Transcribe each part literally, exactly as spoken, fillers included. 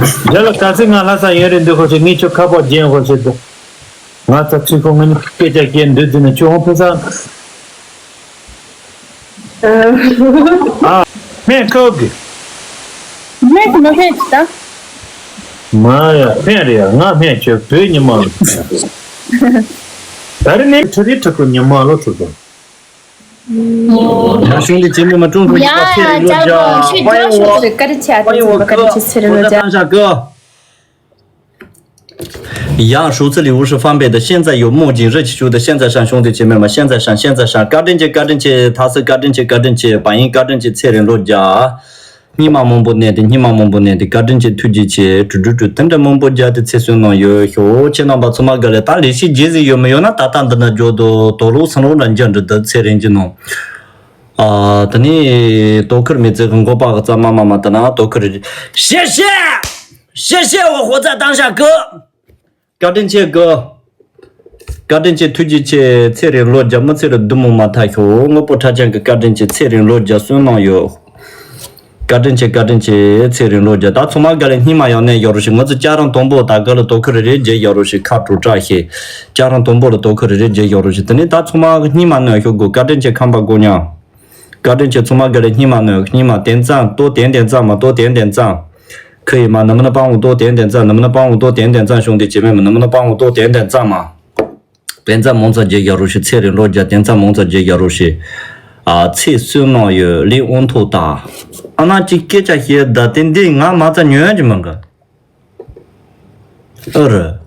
རྒྱ་ལ་ག་ཚོད་ང་ལྷ་ས་ཡོད་རེད་འདུག་ཧོ་ཞེས་ངས་ཁྱོད་ཁ་པར་རྒྱན་ཧོ་ཞེས་འདུག་ང་ཚ་ཚུལ་ཁོ་ང་གཉིས་སྐད་ཆ་སྐད་འདོད་འཛིན་ནས་ཁྱོད་ཧོ་ཕེ་ས། ཨ། སྨན་ཁབ་གི་སྨན་གི་མ་སྨན་གི་ད། མ་ཡ་སྨན་རེད་ཡ་ང་སྨན་ཁྱོད་བོད་ཉི་མ་ལ། ད་རེ་ནས་ཁྲི་རི་ཁྲི་ཁོ་ཉི་མ་ལོ་ཁྲི་ཁོ། ཡང་ཞུང་འདི་ཅི་མི་མ་ཀྲུང་ཀྲུང་ཡ་ཡ་ཅག་གོ་ཤུ་ཅག་ཤུ་ཅི་ཀ་རི་ཆ་ཏི་ཙི་ཀ་རི་ཆི་སི་རི་ལོ་ཅག་ཡང་说这里无事方便的，现在有梦境，热气球的，现在上兄弟姐妹们，现在上，现在上，嘎吱姐，嘎吱姐，他是嘎吱姐，嘎吱姐，把音嘎吱姐，蔡林落家。 སྙེ་མ་མང་པོ་གནས་ཏེ་སྙེ་མ་མང་པོ་གནས་ཏེ་བཀའ་དྲིན་ཆེ་ཐུགས་རྗེ་ཆེ་གྲུ་གྲུ་གྲུ་དེ་འདྲ་མང་པོ་རྒྱ་དེ་ཚེ་བསོད་ནམས་ཡོད་ཤོག་ཁྱེད་རྣམ་པ་ཚང་མ་དགའ་ལས་ད་ལས་ཤིག་རྗེས་ཟིག་ཡོད་མི་ཡོད་ན་ད་ལྟ་འདི་ན་འཇོག་དོ་དོ་ལོ་སང་ལོ་ན་འཇའ་འདྲི་ད་ཚེ་རིང་གི་ནང་ཨ་ད་ནི་དོ་ཁུར་མི་ཚེ་གི་མགོ་པ་གི་རྩ་མ་མ་མ་ད་ན་དོ་ཁུར་ཤེ་ཤེ་ཤེ་ཤེ་འོ་ཧོ་ཙ་བཏང་ཤ་གི་བཀའ་དྲིན་ཆེ་གི་བཀའ་དྲིན་ཆེ་ཐུགས་རྗེ་ཆེ་ཚེ་རིང་ལོ་བརྒྱ་མི་ཚེ་རུ་བདུད་མོ་མ་ཐག་ཤོག་དངོས་པོ་ཁྲ་ཅན་གི་བཀའ་དྲིན་ཆེ་ཚེ་རིང་ལོ་བརྒྱ་བསོད་ནམས་ཡོད། བཀའ་དྲིན་ཆེ་བཀའ་དྲིན་ཆེ་ཚེ་རིང་ལོ་བརྒྱ་ད་ཚང་མ་དགའ་ལས་སྙིང་མ་ཡང་ནས་ཡོད་རུ་ཞིག་ང་ཚོ་ཅ་རང་དང་པོ་ད་དགའ་ལ་དོ་ཁུར་རེ་རེ་རྒྱལ་ཡོད་རུ་ཞིག་ཁ་དྲོ་དྲག་ཤེ་ཅ་རང་དང་པོ་ལ་དོ་ཁུར་རེ་རེ་རྒྱལ་ཡོད་རུ་ཞིག་དེ་ནས་ད་ཚང་མ་སྙིང་མ་ནས་ཤོག་དགོས་བཀའ་དྲིན་ཆེ་ཁམས་པ་དགོས་ཉག་བཀའ་དྲིན་ཆེ་ཚང་མ་དགའ་ལས་སྙིང་མ་ནོན་སྙིང་མ་དན་ཙང་ལྟོ་དན་དན་ཙང་མ་ལྟོ་དན་དན་ཙང་། ཁི་ཡི་མ་ནམ་ན་པང་འུ་ལྟོ་དན་དན་ཙང་ནམ་ན་པང་འུ་ལྟོ་དན་དན་ཙང་ཞུང་དེ་བྱེད་མེད་མ་ནམ་ན་པང་འུ་ལྟོ་དན་དན་ཙང་མ། དན་ཙང་མོང་ཙང་རྒྱལ་རྒྱལ་རོ་ཞི་ཚེ་རིང་ལོ་རྒྱ་དན་ཙང་མོང་ཙང་རྒྱལ་རྒྱལ་རོ་ཞི། ཨ་ཚེ་བསོད་ནམས་ཡོད་ལས་དབང་ཐོག་ད། ཨ་ན་ཅིག་སྐད་ཆ་བཤད་ད་དེ་འདི་ང་མ་ཙ་ཉོན་གྱི་མི་འགའ། ཨ་རུ།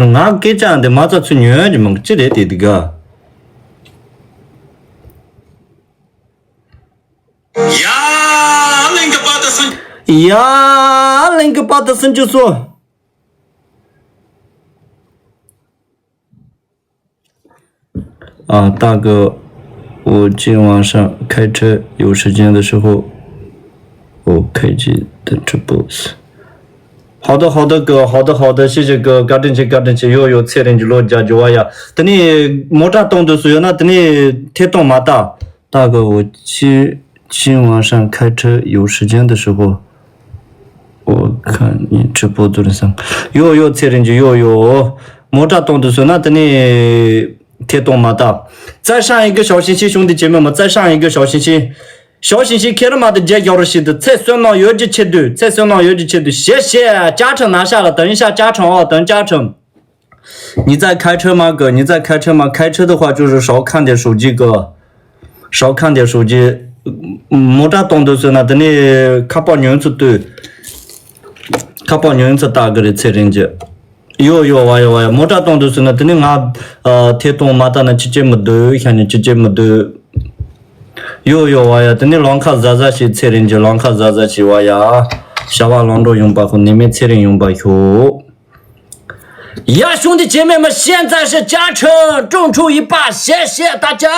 ང་སྐད་ཆ་འདི་མ་རྩ་ཚུ་ཉོན་གྱི་མང་གི་ཅི་རེད་དེ་འདི་ག་ཡ་གླིང་གི་པ་དང་སུན། ཡ་གླིང་གི་པ་དང་སུན་ཅུ་སོ། ཨ་ད་གི་འོ་ཅི་ཝང་ཧྲན་开车有时间的时候 OK 记得直播。好的好的哥，好的好的，谢谢哥，བཀའ་དྲིན་ཆེ་བཀའ་དྲིན་ཆེ། ཡོ་ཡོ་ཚེ་རིང་གི་ལོ་བརྒྱ་འགྱུར་བ་ཡ། དེ་ནས་མོ་ཊ་གཏོང་འདོད་སུ་ཡོད་ན་དེ་ནས་ཐད་གཏོང་མ་ལྟ། ད་གི་འོ་ཅི་ཅི་ཝང་ཧྲན་开车有时间的时候 我看你直播做的啥？ཡོ་ཡོ་ཚེ་རིང་གི་ཡོ་ཡོ། མོ་ཊ་གཏོང་འདོད་སུ་ན་དེ་ནས་ཐད་གཏོང་མ་ལྟ། 再上一个小星星兄弟姐妹们，再上一个小星星。 小星星ཁྱེད་རང་མ་དང་རྒྱལ་ཡོད་རེད་ཞིག་ཏུ་ཚེ་བསོད་ནམས་ཡོད་ཀྱི་ཆེད་དུ། ཚེ་བསོད་ནམས་ཡོད་ཀྱི་ཆེད་དུ་ཞེ་ཞེ་བཅའ་ཁྲིམས་ན་ཤ་ལ་དང་ཤ་བཅའ་ཁྲིམས་ཨོ་དང་བཅའ་ཁྲིམས། 你在开车吗哥？你在开车吗？开车的话就是少看点手机哥。少看点手机。 མོ་ཊ་གཏོང་འདོད་སོང་ན་དེ་ནས་ཁ་པར་ཉོན་ཚུལ་ལྟོས། ཁ་པར་ཉོན་ཚུལ་ལྟ་གི་རེད་ཚེ་རིང་གི་ཡོ་ཡོ་ཝ་ཡོ་ཝ་ཡོ། མོ་ཊ་གཏོང་འདོད་སོང་ན་དེ་ནས་ང་ཨ་ཐད་གཏོང་མ་བལྟས་ན་ཅི་བྱེད་མི་འདོད་ཤ་ཉེ་ཅི་བྱེད་མི་འདོད། ཡོ་ཡོ་ཝ་ཡ། དེ་ནས་ལང་ཁ་ཟ་ཟ་ཞིག་ཚེ་རིང་གི་ལང་ཁ་ཟ་ཟ་ཞིག་ཝ་ཡ། བྱ་བ་ལང་འགྲོ་ཡོང་པ་ཁོ་ནི་མེད་ཚེ་རིང་ཡོང་པ་ཤོག་ཡ་兄弟姐妹们，现在是加成，中出一把，谢谢大家。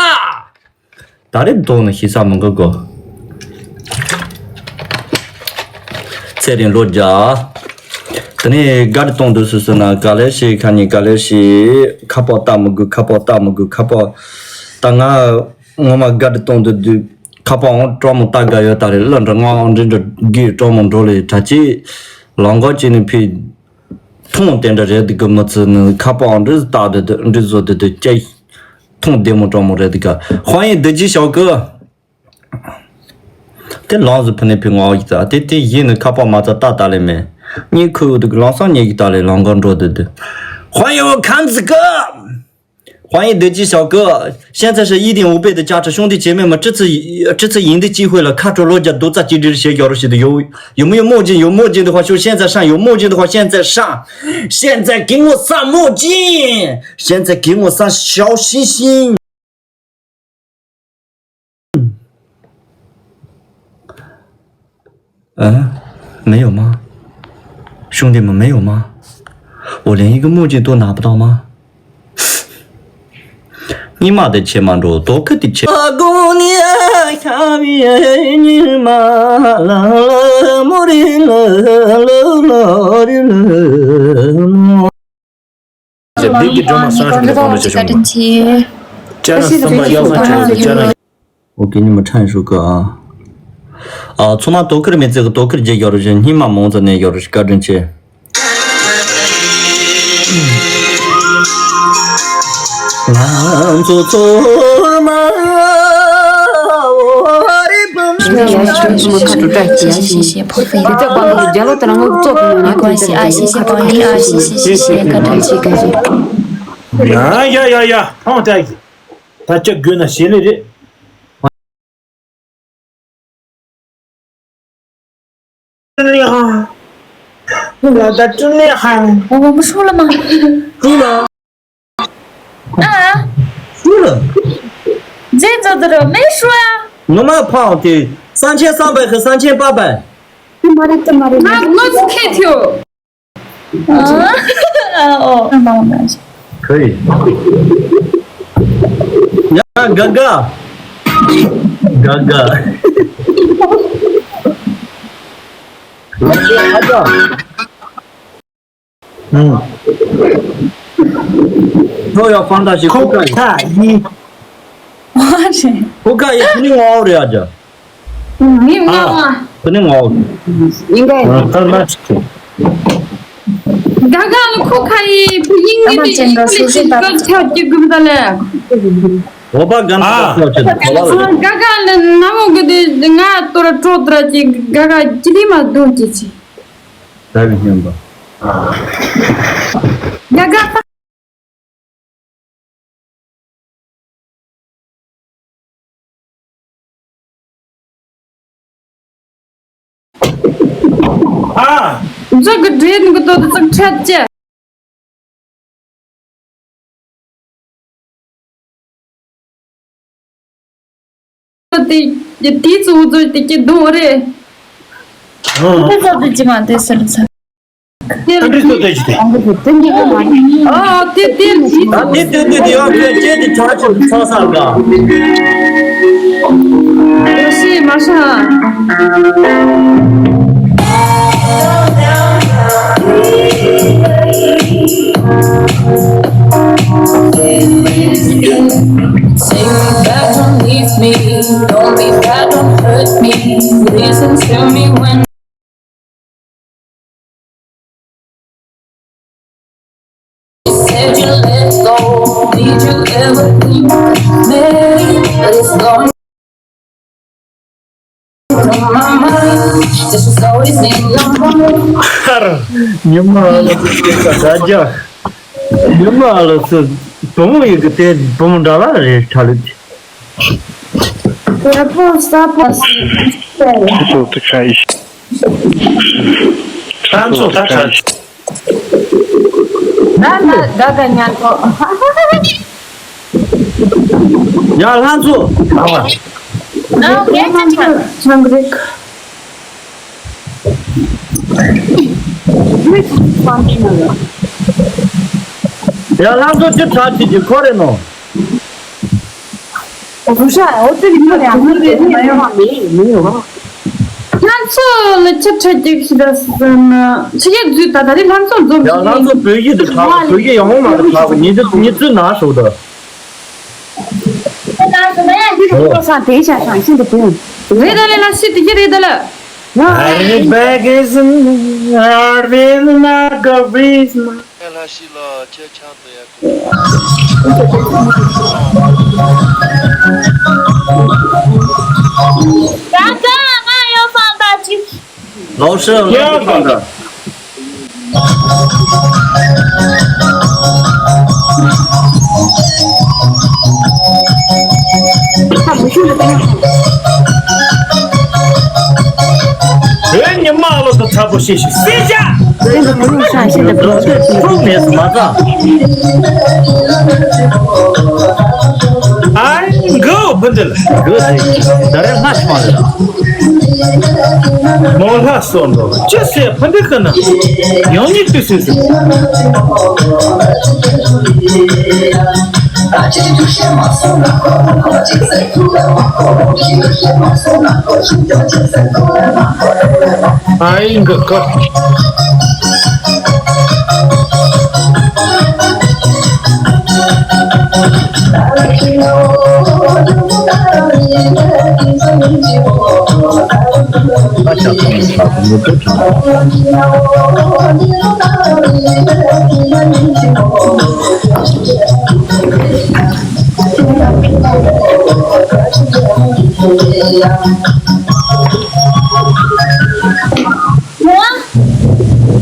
ད་རེས་མདོ་ནི་ཤི་ས་མི་འགོ་གོ། ཚེ་རིང་ལོ་བརྒྱ། དེ་ནས་དགའ་རི་གཏོང་འདོད་སུ་སུ་ན་ག་ལེ་ཤི་ཁ་ཉི་ག་ལེ་ཤི་ཁ་པོ་ལྟ་མི་དགོས་ཁ་པོ་ལྟ་མི་དགོས་ཁ་པོ། ད་ང་ངོ་མ་དགའ་རི་གཏོང་འདོད་དུས་ཁ་པོ་འོང་གྲོགས་མོ་ལྟ་དགའ་ཡོད་ད་རེད་གླུ་འདྲ་ངོ་འོང་འདྲི་འདྲ་དགོས་གྲོགས་མོ་འགྲོ་ལེ་གྲ་ཅི་ལང་གོ་ཅི་ནི་ཕི། ཐོང་དེ་འདྲ་རེད་འདུག་གི་མི་ཚེ་ནི་ཁ་པར་འདྲི་ལྟ་དེ་དེ་འདྲི་བཟོ་དེ་དེ་སྐྱ་ཐོང་བདེ་མོ་གྲོགས་མོ་རེད་འདུག་ག 欢迎德基小哥。 དེ་ལོང་ཟི་ཕི་ནི་ཕི་ངོ་ཡི་ཙ་དེ་དེ་ཡིན་ནི་ཁ་པར་མ་ཙ་ལྟ་ལྟ་ལེ་མེད། གཉིད་ཁུག་འདུག་ལོང་སང་ཉེ་གི་ལྟ་ལེ་ལོང་ག་འགྲོ་དེ་དེ། 欢迎我看子哥。 欢迎德基小哥，现在是一点五倍的价值，兄弟姐妹们，这次这次赢的机会了，看着落脚都在几里写小的写的有有没有墨镜？有墨镜的话就现在上，有墨镜的话现在上，现在给我上墨镜，现在给我上小星星。 嗯，没有吗？兄弟们，没有吗？我连一个墨镜都拿不到吗？你妈的，且慢着，多给点钱。ཨོ་ཀེ། ཉི་མ་ཁྲང་ཞུ་ག་ཨ། ཚང་མ་དོ་ཁུར་མི་ཚེ་གི་དོ་ཁུར་བརྗེ་ཡོད་རེད། ཉི་མ་མང་ཙམ་ནས་ཡོད་རེད། བཀའ་དྲིན་ཆེ། ང་ཚོ་ཚོར་མ་འོ་རི་བུ་མོ། ཡ་ཡ་ཡ་ཡ། ཕང་ཏག་གི། ད་ལྕགས་དགོས་ན་ཞལ་ལས་རེད། ཀྲུང་ལི་ཧང་། ང་ད་ཀྲུང་ལི་ཧང་། 我们输了吗？输了。啊？输了。这怎么没输呀？我们跑的三千三百和三千八百。这么的，这么的。啊，我是 K Q。 啊，哦。那帮我拿一下。可以。呀，嘎嘎，嘎嘎。嗯。都要放大些覆盖。我是。覆盖也肯定熬的呀，这。 ངའི་ངག་ཨ། ཁོ་ནི་ངོ་། ཡིན་ག་ཨ། ད་ན་ཅིག་ཅིག་དགའ་དགའ་ལ་ཁོ་ཁ་ཡི་བུ་ཡིན་ངེས་ཏེ་ཡིན་ལེ་ཅིག་སྐབས་ཆགས་ཀྱི་གུམ་ད་ལེ། འོ་པ་གན་ཨ། ད་ཆགས་ཀྱི་ད་ལ་ལ། དགའ་དགའ་ལ་ན་མོ་གི་དེ་ང་ཏོ་ར་ཀྲོ་ཏོ་ར་ཅིག་དགའ་དགའ་ཅི་ལི་མ་གདོང་ཅི་ཅི། ད་གི་ཉན་པ། དགའ་དགའ། ཨ། འཛུགས་ཀྱི་འདྲེན་གི་དོ་དུ་ཚིག་ཁྲལ་བཅད། དེ་དེའི་གཙོ་བོ་ཚོ་དེ་ཀྱི་གདོང་རེད། ཨ། དེ་ཚོ་དེ་ཅི་མ་དེ་སེར་ཚ། དེ་ཨ་འདྲི་ཚོ་དེ་ཅི་དེ། ཨ་དེ་དེ་དེ་ད་དེ་དེ་དེ་དེ་ཡང་ཁྱོད་ཅེ་དེ་ཆ་ཆུ་ཚ་ས་ག་ཤི་མ་ཤ། Say you back don't leave me, don't leave back, don't hurt me. Listen to me when you said you let go. Did you ever think maybe it's gone? ཉི་མ་ལ་ཚོ་སྐད་ཆ་རྒྱ། ཉི་མ་ལ་ཚོ་བུ་མོ་ཡི་གི་དེ་བུ་མོ་འདྲ་ལ་རེད་ཁྲ་ལུག་དེ། ཡ་པོ་ས་པོ་སི། ཚོ་དུ་ཁ་ཡི། ཁྲ་ཚོ་ད་ཁྲ། ན་ན་དགའ་དགའ་ཉན་ཐོ། ཡ་ལྷ་མཚོ། ཨ་ངས་ཁྱེད་ཆང་རིག་ཡ་ལྷ་མཚོ་ཅི་ཁྲ་ཅི་ཅི་ཁོ་རེ་ནོ། 我不是啊，我这里没有两个月没有啊，没有没有。 ལྷ་མཚོ་ལ་ཆ་ཁྲ་རྒྱག་ཤི་ད་སི་ན་ཆི་ཡ་རྫུས་ད་ད་རེ་ལྷ་མཚོ་འཛོམས་ཡ་ཤི་ལྷ་མཚོ་བོད་ཡིག་ཏུ་ཁྲ་བ་བོད་ཡིག་ཡང་མ་ཏུ་ཁྲ་བ་ཉིན་དུ་ཉིན་ཚུ་ན་ཤོག་ད། ཁོ་ན་སོ་ན་ཡ་འདི་རུ་ཁོ་ས་དེ་ཤ་ཤ་ཤིན་ཏུ་བོད། རེད་ད་ལེ་ལ་སི་དེ་ཡི་རེད་ད་ལེ། I'll be back is in I'll be in a good reason. ལྷ་ཤི་ལ་ཁྱེད་ཆགས་ཏུ་ཡ། ད་ལྟ་ང་ཡོད་ཙང་ད་ཅི། ལོ་ཤི་ལོ་ཤི་ད། ཨེ་ཉི་མ་ལོ་དུ་ཚ་པོ་ཤེས་ཤིག་སེ་ཇ། ཨ་མགོ་བུ་འདི་ལ་དགོས་ཟེར་ད་རེ་ལྷ་ཤི་མ་རེད། མོ་ལྷ་སོ་འགྲོ་ཅི་སེ་ཕ་འདི་ཀ་ན་ཡང་ཉིད་དུ་སེ་སེ། ཨ་ཡིན་གི་ཀ།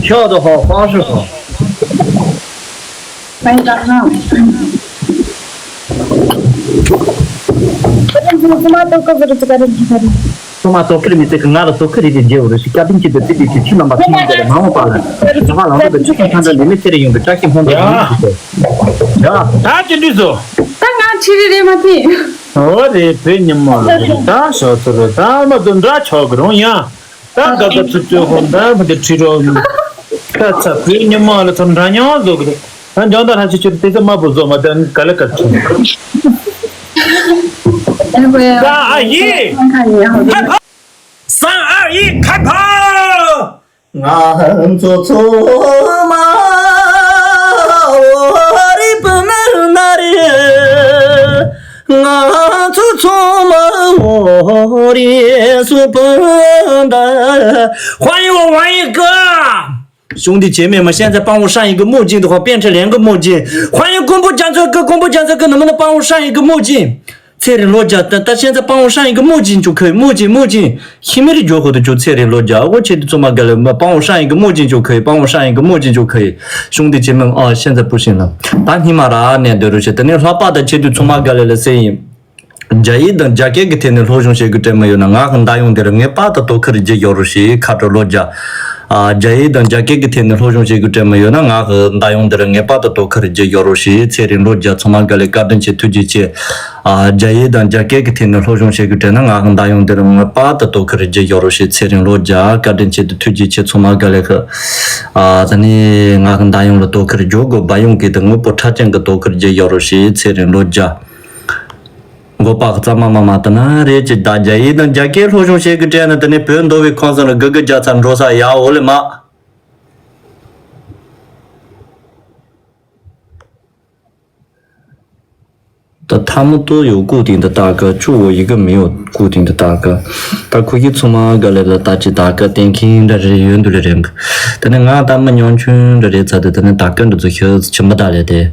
跳得好，方式好。欢迎早上。ཚང་མ་ལྟོ་གོས་ཟེར་ཚིག་ག་རེ་འདྲི་ག་རེ། ཚང་མ་ལྟོ་གོས་མི་ཚེ་གི་ང་ལ་ལྟོ་གོས་རེ་རེ་རྒྱལ་བ་རུ་ཞིག་བཀའ་དྲིན་ཆེ་དུ་ཚིག་དེ་ཆེ་ཆུ་རྣམ་པ་ཆུ་མི་འདྲ་ལ་མ་འོངས་པ་ལ་ཚེ་ཕ་ལང་ལོ་གི་ཚིག་ཁང་ཚང་འདི་མི་ཚེ་རེ་ཡོང་གི་བཀྲ་ཤིས་ཕུན་སུམ་ཚོགས་ཡོང་གི་ཡ། ད་ཅི་འདྲི་བཟོ། ད་ང་ཁྲི་རེ་རེ་མ་ཐེ། འོ་རེད། བོད་ཉི་མ་ལ་རེད། ད་ཞོག་ཚོ་རེད། ད་མ་དུ་འདྲ་ཆོག་གི་རུང་ཡང་། ད་ག་ད་ཚུ་ཚོད་ཧོམ་ད་མ་དེ་ཁྲི་རོ། ཁ་ཚ་བོད་ཉི་མ་ལ་ཚོ་འདྲ་མཉམ་བཟོ་གི་རེད། ད་འཇང་ད་ལྷ་ཆེ་ཆེར་དེ་ཚོ་མ་བུ་བཟོ་མ་ད་ག་ལ་ག་ཚུ། ད་ཨ་ཡེ། ས་ཨ་ཡི་ཁ་ཕ། ང་ཚོ་ཚང་མ་འོ་རི་པུ་ནར་ནར། ང་ཚོ་ཚང་མ་འོ་རི་སུ་པུ་འདར། 欢迎我王一哥。兄弟姐妹们，现在帮我上一个墨镜的话，变成两个墨镜。欢迎公布讲这个，公布讲这个，能不能帮我上一个墨镜？ ཚེ་རིང་ལོ་བརྒྱ། ད་ད་现在帮我上一个墨镜就可以。墨镜，墨镜。ཤི་མི་རི་འཇོག་ཁོ་ཏུ་ཅོ་ཚེ་རིང་ལོ་བརྒྱ། འོ་ཆེ་དུ་ཚོ་མ་ག་ལེ་མ་帮我上一个墨镜就可以，帮我上一个墨镜就可以。兄弟姐妹们啊，现在不行了。ད་སྙིང་མ་ར་ནས་འདོད་རུ་ཤེ་ད་ནི་ལྷག་པ་ད་ཆེ་དུ་ཚོ་མ་ག་ལེ་ལ་སེ་ཡིན། རྒྱ་ཡིག་དང་རྒྱ་སྐད་ཀྱི་ཐད་ནས་སློབ་སྦྱོང་བྱེད་དགོས་དྲན་མ་ཡོད་ན་ང་གི་མདའ་ཡོང་དེར་ངེས་པར་དུ་དོ་ཁུར་བརྒྱུད་ཡོད་རུ་ཞེས་ཁ་དྲོ་ལོ་བརྒྱ། ཨ། རྒྱ་ཡིག་དང་རྒྱ་སྐད་ཀྱི་ཐད་ནས་སློབ་སྦྱོང་བྱེད་དགོས་དྲན་མ་ཡོད་ན་ང་གི་མདའ་ཡོང་འདིར་ངེས་པར་དུ་དོ་ཁུར་བརྒྱུད་ཡོད་རོགས་ཞེས་ཚེ་རིང་ལོ་བརྒྱ། ཚང་མ་དགའ་ལེ། བཀའ་དྲིན་ཆེ། ཐུགས་རྗེ་ཆེ། ཨ། རྒྱ་ཡིག་དང་རྒྱ་སྐད་ཀྱི་ཐད་ནས་སློབ་སྦྱོང་བྱེད་དགོས་དྲན་ན་ང་གི་མདའ་ཡོང་འདིར་ངེས་པར་དུ་དོ་ཁུར་བརྒྱུད་ཡོད་རོགས་ཞེས་ཚེ་རིང་ལོ་བརྒྱ། བཀའ་དྲིན་ཆེ། ཐུགས་རྗེ་ཆེ། ཚང་མ་དགའ་ལེ། ཨ། ད་ནི་ང་གི་མདའ་ཡོང་ལ་དོ་ཁུར་བརྒྱུད་དགོས། བ་ཡོང་གི་དང་དངོས་པོ་ཁྲག་ཅན་གྱི་དོ་ཁུར་བརྒྱུད་ཡོད་རོགས་ཞེས་ཚེ་རིང་ལོ་བརྒྱ། མགོ་པག་གཙང་མ་མ་མ་ལྟ་ན་རེད་ཅེས་བདག་རྒྱ་ཡིག་དང་རྒྱ་སྐད་སློབ་སྦྱོང་བྱེད་དགོས་དྲན་ན་དེ་ནི་བོད་མདོ་དབུས་ཁམས་གསུམ་ལ་དགའ་དགའ་རྒྱ་ཚ་འགྲོ་ས་ཡག་འོ་ལེ་མ། ད་他们都有固定的大哥，就我一个没有固定的大哥。ད་ཁོ་གི་ཚང་མ་ག་ལེ་ལ་ད་ཅི་ད་ག་གཏན་འཁེལ་འདྲ་རེ་ཡོད་འདུག་ལེ་རེད། དེ་ནས་ང་ད་མི་ཉམ་ཆུང་འདྲ་རེད་ཚ་དེ་དེ་ནས་ད་ག་འདི་ཚོ་ཤོད་ཆི་མི་ད་ལེ་དེ།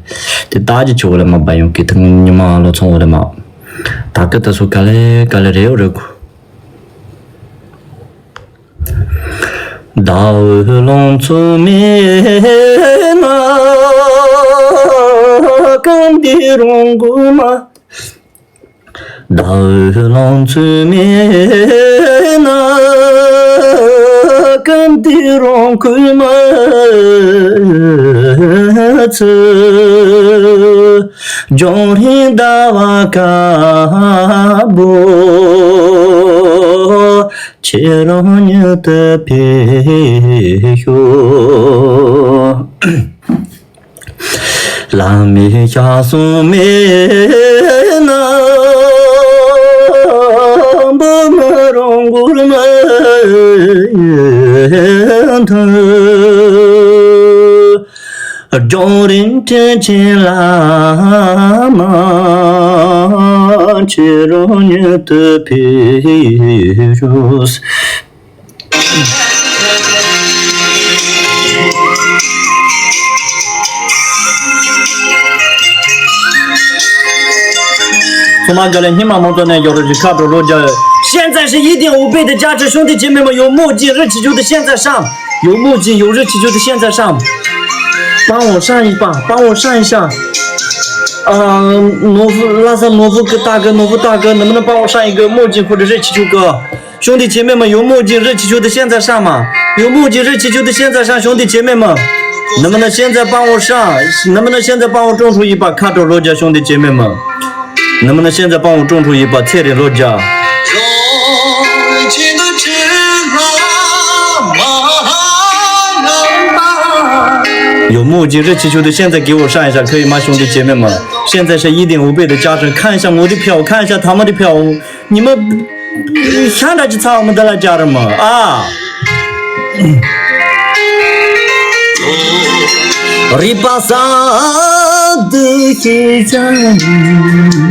དེ་ད་ཅི་ཆི་འོ་ལེ་མ་བ་ཡོང་གི་དེ་ཉི་མ་ལོ་ཚོང་འོ་ལེ་མ། ད་ག་དེ་ཚོ་ག་ལེ་ག་ལེ་རེད་འོ་རེད་གོ། ཟླ་འོད་ལང་ཚོ་མེད་ན་གང་འདི་རང་གོ་མ། ཟླ་འོད་ལང་ཚོ་མེད་ན་གང་འདི་རང་གོ་མ་ཚུ། ལྗོན་རིང་ཟླ་བ་དཀར་པོ། ཁྱེད་རང་ཉིད་དུ་ཕེབས་ཤོག། ལ་མི་ཤ་སོང་མེད་ན་འབུ་མི་རུང་གུར་མི་ཐུ། ལྗོན་རིང་དྲིན་ཆེན་བླ་མ། ཁྱེད་རང་ཉིད་དུ་ཕེབས་ཤོག། ཚང་མ་དགའ་ལེ། སྙིང་མ་མང་ཚོགས་ནས་ཡོད་རོགས་ཞིག་ཁ་དྲོ་ལོ་བརྒྱ་ཡོད། 现在是一点五倍的加持，兄弟姐妹们，有墨镜热气球的现在上。 有墨镜，有热气球的现在上。帮我上一把，帮我上一下。呃，农夫，拉萨农夫哥大哥，农夫大哥，能不能帮我上一个墨镜或者热气球哥？兄弟姐妹们，有墨镜、热气球的现在上吗？有墨镜、热气球的现在上，兄弟姐妹们，能不能现在帮我上？能不能现在帮我种出一把卡着罗家，兄弟姐妹们？ 能不能现在帮我种出一把菜的落脚？有木金热气球的，现在给我上一下，可以吗，兄弟姐妹们？现在是一点五倍的加成，看一下我的票，看一下他们的票，你们想着去操我们的来家人们啊！ རིག་པ་གསར་དུ་ཤེས་བྱ་ཡིན།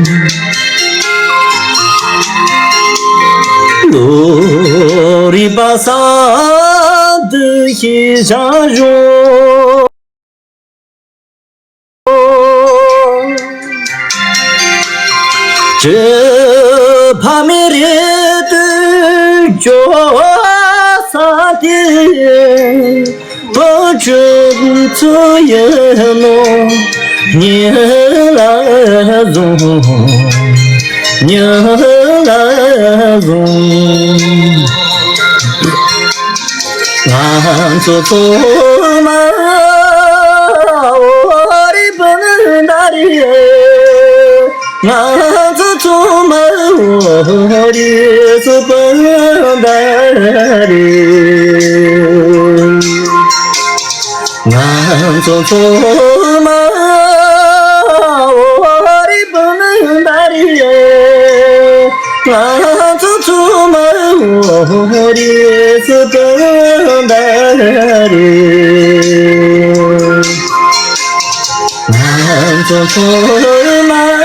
ལོ་རི་པ་ས་དུ་ཤི་ཤ་ཞོ། ཅི་ཕ་མེ་རེ་དུ་ཅོ་ས་དེ། བུ་ཆུང་ཚུ་ཡིན་ནོ། ཉིན་ལ་བཟུང་། ཉིན་ལ་བཟུང་། ང་ཚོ་ཚང་མ་འོ་རི་སྤུན་ཟླ་རེད། ང་ཚོ་ཚང་མ་འོ་རི་སྤུན་ཟླ་རེད། ང་ཚོ་ཚང་མ་འོ་རི་སྤུན་ཟླ་རེད། ང་ཚོ་ཚང་མ་འོ་རི་སྤུན་ཟླ་རེད། ང་ཚོ་ཚང་མ་འོ་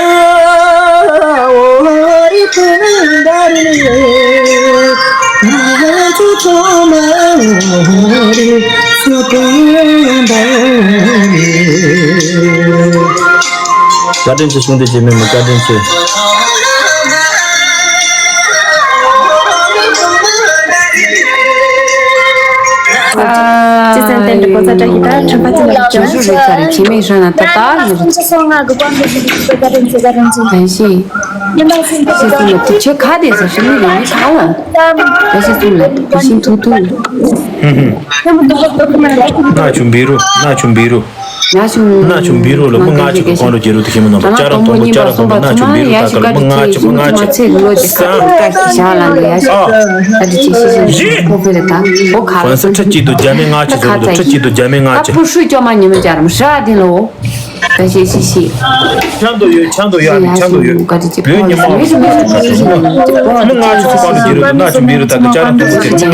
རི་སྤུན་ཟླ་རེད། ང་ཚོ་ཚང་མ་འོ་རི་སྤུན་ཟླ་རེད། བཀའ་དྲིན་ཆེ། གཞུང་འདི་རྗེས་མའི་མི་བཀའ་དྲིན་ཆེ། ཅི་ཙམ་བསྟན་འདི་གོ་ས་བཀྲ་ཤིས་དང་ཁྲམ་པ་ཚེ་ལ་བྱང་ཤུགས་རེད་ཚ་རེད་བྱེད་མེད་ཧྲ་ན་ད་ད་ནི་རེད། ཁྲམ་པ་ཚེ་སོང་ང་གི་དཔང་པོ་ཞིག་གི་བཀའ་དྲིན་ཆེ་བཀའ་དྲིན་ཆེ། གང་ཤེས། ཉི་མ་སེང་གེ་ཤེས་སུ་ལ་དུ་ཆེ་ཁ་དེ་ཟེར་ཤེས་མི་རེད་མི་ཚང་བ། ད་ཤེས་སུ་ལ་དུ་ཤིན་ཐུ་ཐུ། ཧུམ་ཧུམ། ཁྲམ་པ་ཚེ་སོང་ང་གི་དཔང་པོ་ཞིག་གི་བཀའ་དྲིན་ཆེ་བཀའ་དྲིན་ཆེ། ན་ཆུང་བི་རུ་ན་ཆུང་བི་རུ། ན་ཆུང་ན་ཆུང་བི་རུ་ལ་མི་ལྔ་གཅིག་གི་སྐོར་ལ་རྒྱལ་རབས་དེ་ཤེས་མི་ནོར་བ་ཅ་ར་མཐོན་པོ་ཅ་ར་མཐོན་པོ་ན་ཆུང་བི་རུ་ད་ག་ལ་མི་ལྔ་གཅིག་མི་ལྔ་གཅིག་ས་ཨ་ཡི་མི་ལྔ་གཅིག་མི་ལྔ་གཅིག་ས་ཨ་ཡི་ཁོ་ཕེ་ལ་ད་འོ་ཁ་ལ་ཁོ་ས་ཁྲི་གཅིག་ཏུ་རྒྱ་མི་ལྔ་གཅིག་ཟེར་ཁྲི་གཅིག་ཏུ་རྒྱ་མི་ལྔ་གཅིག་ད་པུ་ཧྲུ་ཅོ་མ་ཉི་མ་ཅ་ར་མི་ཧྲ་དེ་ལོ། ད་ཤེས་ཤེས་ཤེས། ཆང་དུ་ཡོད་ཆང་དུ་ཡོད་ཆང་དུ་ཡོད། བོད་ཉི་མ་ལོ་ཚོ་མི་ལྔ་གཅིག་གི་བར་དུ་རྒྱལ་རབས་ན་ཆུང་བི་རུ་ད་ཀ་ཅ་ར་མཐོན་པོ་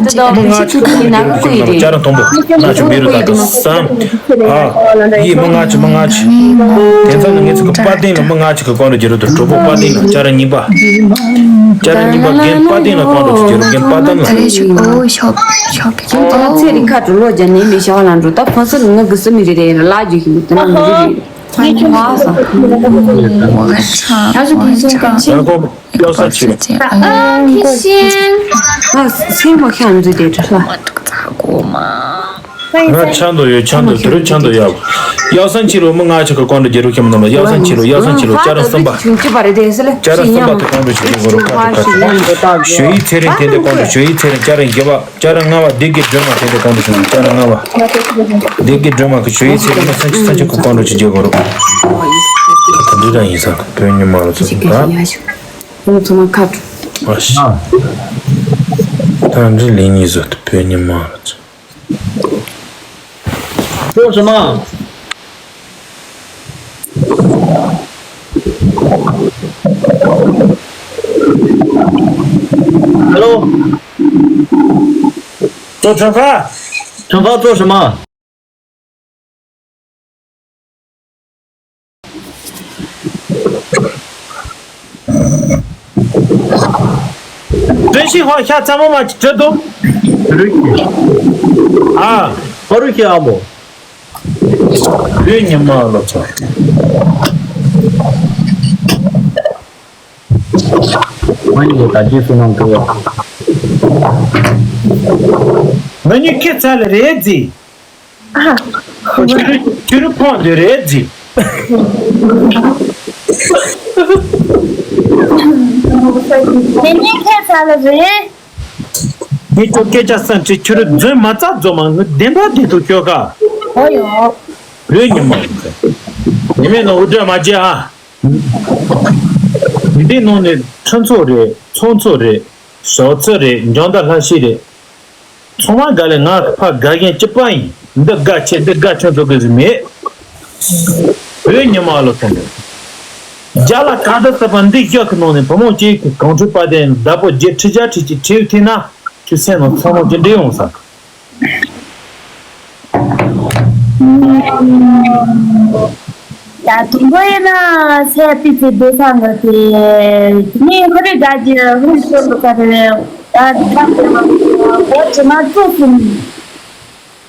ཅ་ར་མི་ལྔ་གཅིག་མི་ལྔ་གཅིག་ཅ་ར་མཐོན་པོ་ན་ཆུང་བི་རུ་ད་ཀ་སམ་ཨ་ཡིས་མི་ལྔ་གཅིག་མི་ལྔ་གཅིག་དེ་ཚོ་ནི་ངེད་ཚོ་གི་དཔལ་ལྡན་ལ་མི་ལྔ་གཅིག་གི་སྐོར་རུ་རྒྱལ་རབས་དུ་གྲོགས་པོ་དཔལ་ལྡན་ལ་ཅ་ར་གཉིས་པ་ཅ་ར་གཉིས་པ་རྒན་དཔལ་ལྡན་ལ་སྐོར་རུ་རྒྱལ་རབས་རྒན་དཔལ་ལྡན་ལ། ཁྱེད་ཚོ་ཚེ་རིང་ཁ་དྲུག་ལོ་བརྒྱ་ནས་མི་ཤ་བ་ལ་འགྲོ་ད་ཕོ་སོ་ནི་ང་གི་སུ་མི་རེད་རེད་ལ་རྒྱུ་ཞིག་མི་དེ་ན་མི་རེད་རེད། ངས་ཁྱོད་མ་ཟ། ང་ཚོ་དེ་ཚོ་ག་ཆེ། ཡག་པོ་ཡག་ས་ཆེ། ཨ་ཁི་ཤིན། ང་སེམས་མ་ཁྱང་འཛུལ་ཏེ་དྲི་ལ། ང་ཆང་དུ་ཡོད་ཆང་དུ་དུ་རུ་ཆང་དུ་ཡག་ཡག་སང་ཕྱི་ལོ་མི་ལྔ་ཆ་གི་ཀོང་དུ་རྒྱལ་རུ་ཁྱིམ་ནང་ལ་ཡག་སང་ཕྱི་ལོ་ཡག་སང་ཕྱི་ལོ་ཅ་ར་གསུམ་པ། ཆུང་ཆུ་པ་རེད་དེ་སི་ལ། ཅ་ར་གསུམ་པ་དུ་ཀོང་དུ་ཆུ་ཆུ་གོ་རུ་ཁ་དུ་ཁ་དུ་ཞོ་ཡི་ཚེ་རིང་དེ་འདི་ཀོང་དུ་ཞོ་ཡི་ཚེ་རིང་ཅ་ར་འགྱེ་བ། ཅ་ར་ལྔ་བ་སྡེ་དགེ་སྒྲོལ་མ་དེ་འདྲ་གང་དུ་བྱུང་ཅ་ར་ལྔ་བ། སྡེ་དགེ་སྒྲོལ་མ་གི་ཆོས་ཡིག་ཚེ་རིང་མ་སེང་ཆུ་ས་ཆུ་ཁུ་གང་འགྲོ་ཆུ་རྒྱལ་གོ་རོ། ད་འདི་རང་ཡིན་ས་བོད་ཉི་མ་ལ་ཚུགས་ད། ཁོང་ཚང་མ་ཁ་དྲུ། ཨ་ཤི། ད་འདི་ལིང་ཡིན་ཟོ་ད་བོད་ཉི་མ་ལ་ཚུགས། ཁྱོད་ཚང་མ། ཧ་ལོ། ཙོ་ཁྲ་ཁ། ཁྲ་ཁ་ཙོ་ཧྲི་མ། བཀྲ་ཤིས་ཧོ་ཤ་ཚ་མོ་མ་ཅི་བྲི་འདུག་རིག་གི། ཨ། ཧོ་རུ་ཤི་ཨ་མོ། བོད་ཉི་མ་ལོ་ཚོ། ང་ཡི་ད་རྗེས་སུ་གནང་དགོས། ང་གཉིས་ཁྱེད་ཚ་ལ་རེད་ཟི། ཨ། ཁྱོད་རུ་ཁྱོད་རུ་ཕོག་འདོད་རེད་ཟི། ང་གཉིས་ཁྱེད་ཚ་ལ་རེད། ངས་ཁྱོད་སྐད་ཆ་བསམ་ཚེ་ཁྱོད་རུ་རྫུན་མ་རྩ་རྫུན་མ་ངའི་བདེན་པ་བདེན་ཐུག་ཁྱོད་ཁ། ཨོ་ཡོ། བོད་ཉི་མ། ཉི་མའི་ནང་དབུ་སྐྲ་མ་བརྗེ་ཨ། འདི་ནང་ནས་ཁྲི་ཚོ་རེད་ཚོང་ཚོ་རེད་ཞོགས་ཚོ་རེད་འཇང་ད་ལྷ་ཤི་རེད། ཚང་མ་དགའ་ལས་ང་ཕ་དགའ་མཁན་གཅིག་པ་ཡིན། འདི་དགའ་ཆེ་འདི་དགའ་ཆེ་ཚོ་གི་ཟིག་མེད། བོད་ཉི་མ་ལོ་ཐོན་རེད། རྒྱ་ལ་གང་ལྟར་ས་པ་འདི་ཤག་གི་ནང་ནས་བུ་མོ་གཅིག་གི་གངས་ཁྲོད་པ་དན་བདག་པོ་བརྒྱད་ཁྲི་བརྒྱ་ཁྲི་གཅིག་ཁྲིའུ་ཐེན་ན་ཁྱོད་སེམས་ནང་ཚང་མ་ཅི་འདྲེ་ཡོང་ས། ད་དུང་པོ་ཡིན་ན་ཚེ་ཏི་ཚེ་སྡོད་ས་འགའ་དེ་ནི་ཧུ་རི་དགའ་རྒྱུ་ཧུ་རི་ཤོར་འདུག་ག་རེ་རེད། ད་ད་ད་འོ་ཇི་མ་ཙུ་སུ་ནི་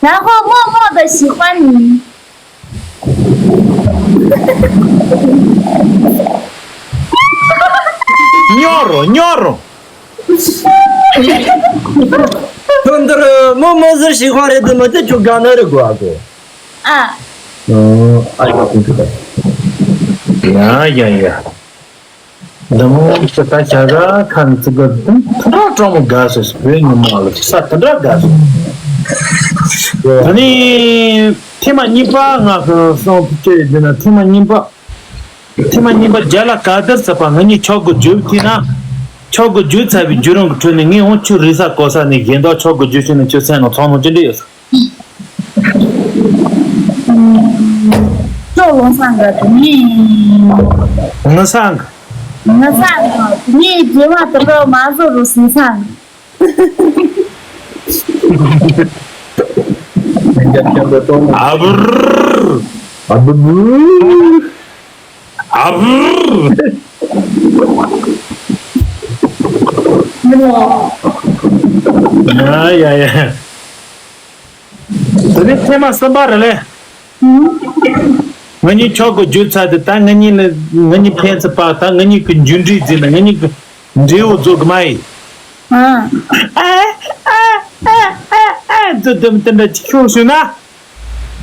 ད་ཧོ་མོ་མོ་ད་ཞིག་པ་ནི། སྨྱོ་རོ་སྨྱོ་རོ། ཁྱོད་འདིར་མོ་མོ་ཟེར་ཞིག་པ་རེད་དུ་མི་དེ་ཁྱོད་ག་ན་རེ་དགོས་ཨ་གོ། ཨ། ཨ་ཡོད་ཁོང་ཁྲོ་ད། ཡ་ཡ་ཡ། འདི་མོ་ཞིག་ད་བྱ་ར་ཁ་ནི་ཚིག་གི་དུམ་ཐུ་ར་གྲོང་མོ་དགའ་སོ་སོ་བོད་ཉི་མ་ལ་ས་དུ་འདྲ་དགའ་སོ། ད་ནི་ཐེངས་མ་གཉིས་པ་ང་གི་སོང་དུ་བཅད་ཡོད་ན་ཐེངས་མ་གཉིས་པ། ཐེངས་མ་གཉིས་པ་རྒྱ་ལ་ག་དར་ཚ་པ་ང་གཉིས་ཆོག་གི་རྒྱུ་ཐི་ན། ཆོག་གི་རྒྱུ་ཚ་བའི་རྒྱུ་རང་གི་ཁྲོད་ནས་ངས་འོང་ཆུ་རི་ས་གོ་ས་ནས་གཞན་དག་ཆོག་གི་རྒྱུ་ཤེས་ནས་ཆུ་སེམས་ནང་ཚང་ནང་ཅི་འདྲ་ཡོད་ས། ཅོག་ལོང་སང་ག་དུ་ནི། ང་སང་ག་ང་སང་ག་ངའི་རྗེས་མ་དུ་ལོ་མ་བཟོ་རུ་སི་སང་། ཨ་བུར། ཨ་བུ་བུ། ཨ་བུར། ཡ་ཡ་ཡ། དེ་ནས་ཐེངས་མ་གསུམ་པ་རེད་ལེ། ང་གཉིས་ཆོག་གི་རྒྱུ་ཚ་དེ་ད་ང་གཉིས་ལ་ང་གཉིས་ཕན་ཚུན་པ་ད་ང་གཉིས་ཀྱི་འཇུ་འདྲིས་འཛིན་ན་ང་གཉིས་ཀྱི་འབྲས་བུ་རྫོགས་གི་མ་ཡིན། ཨ་ཨ་ཨ་ཨ་ཨ་འཛུ་དུམ་དེ་འདྲ་ཅིག་ཤོག་ཞུ་ན།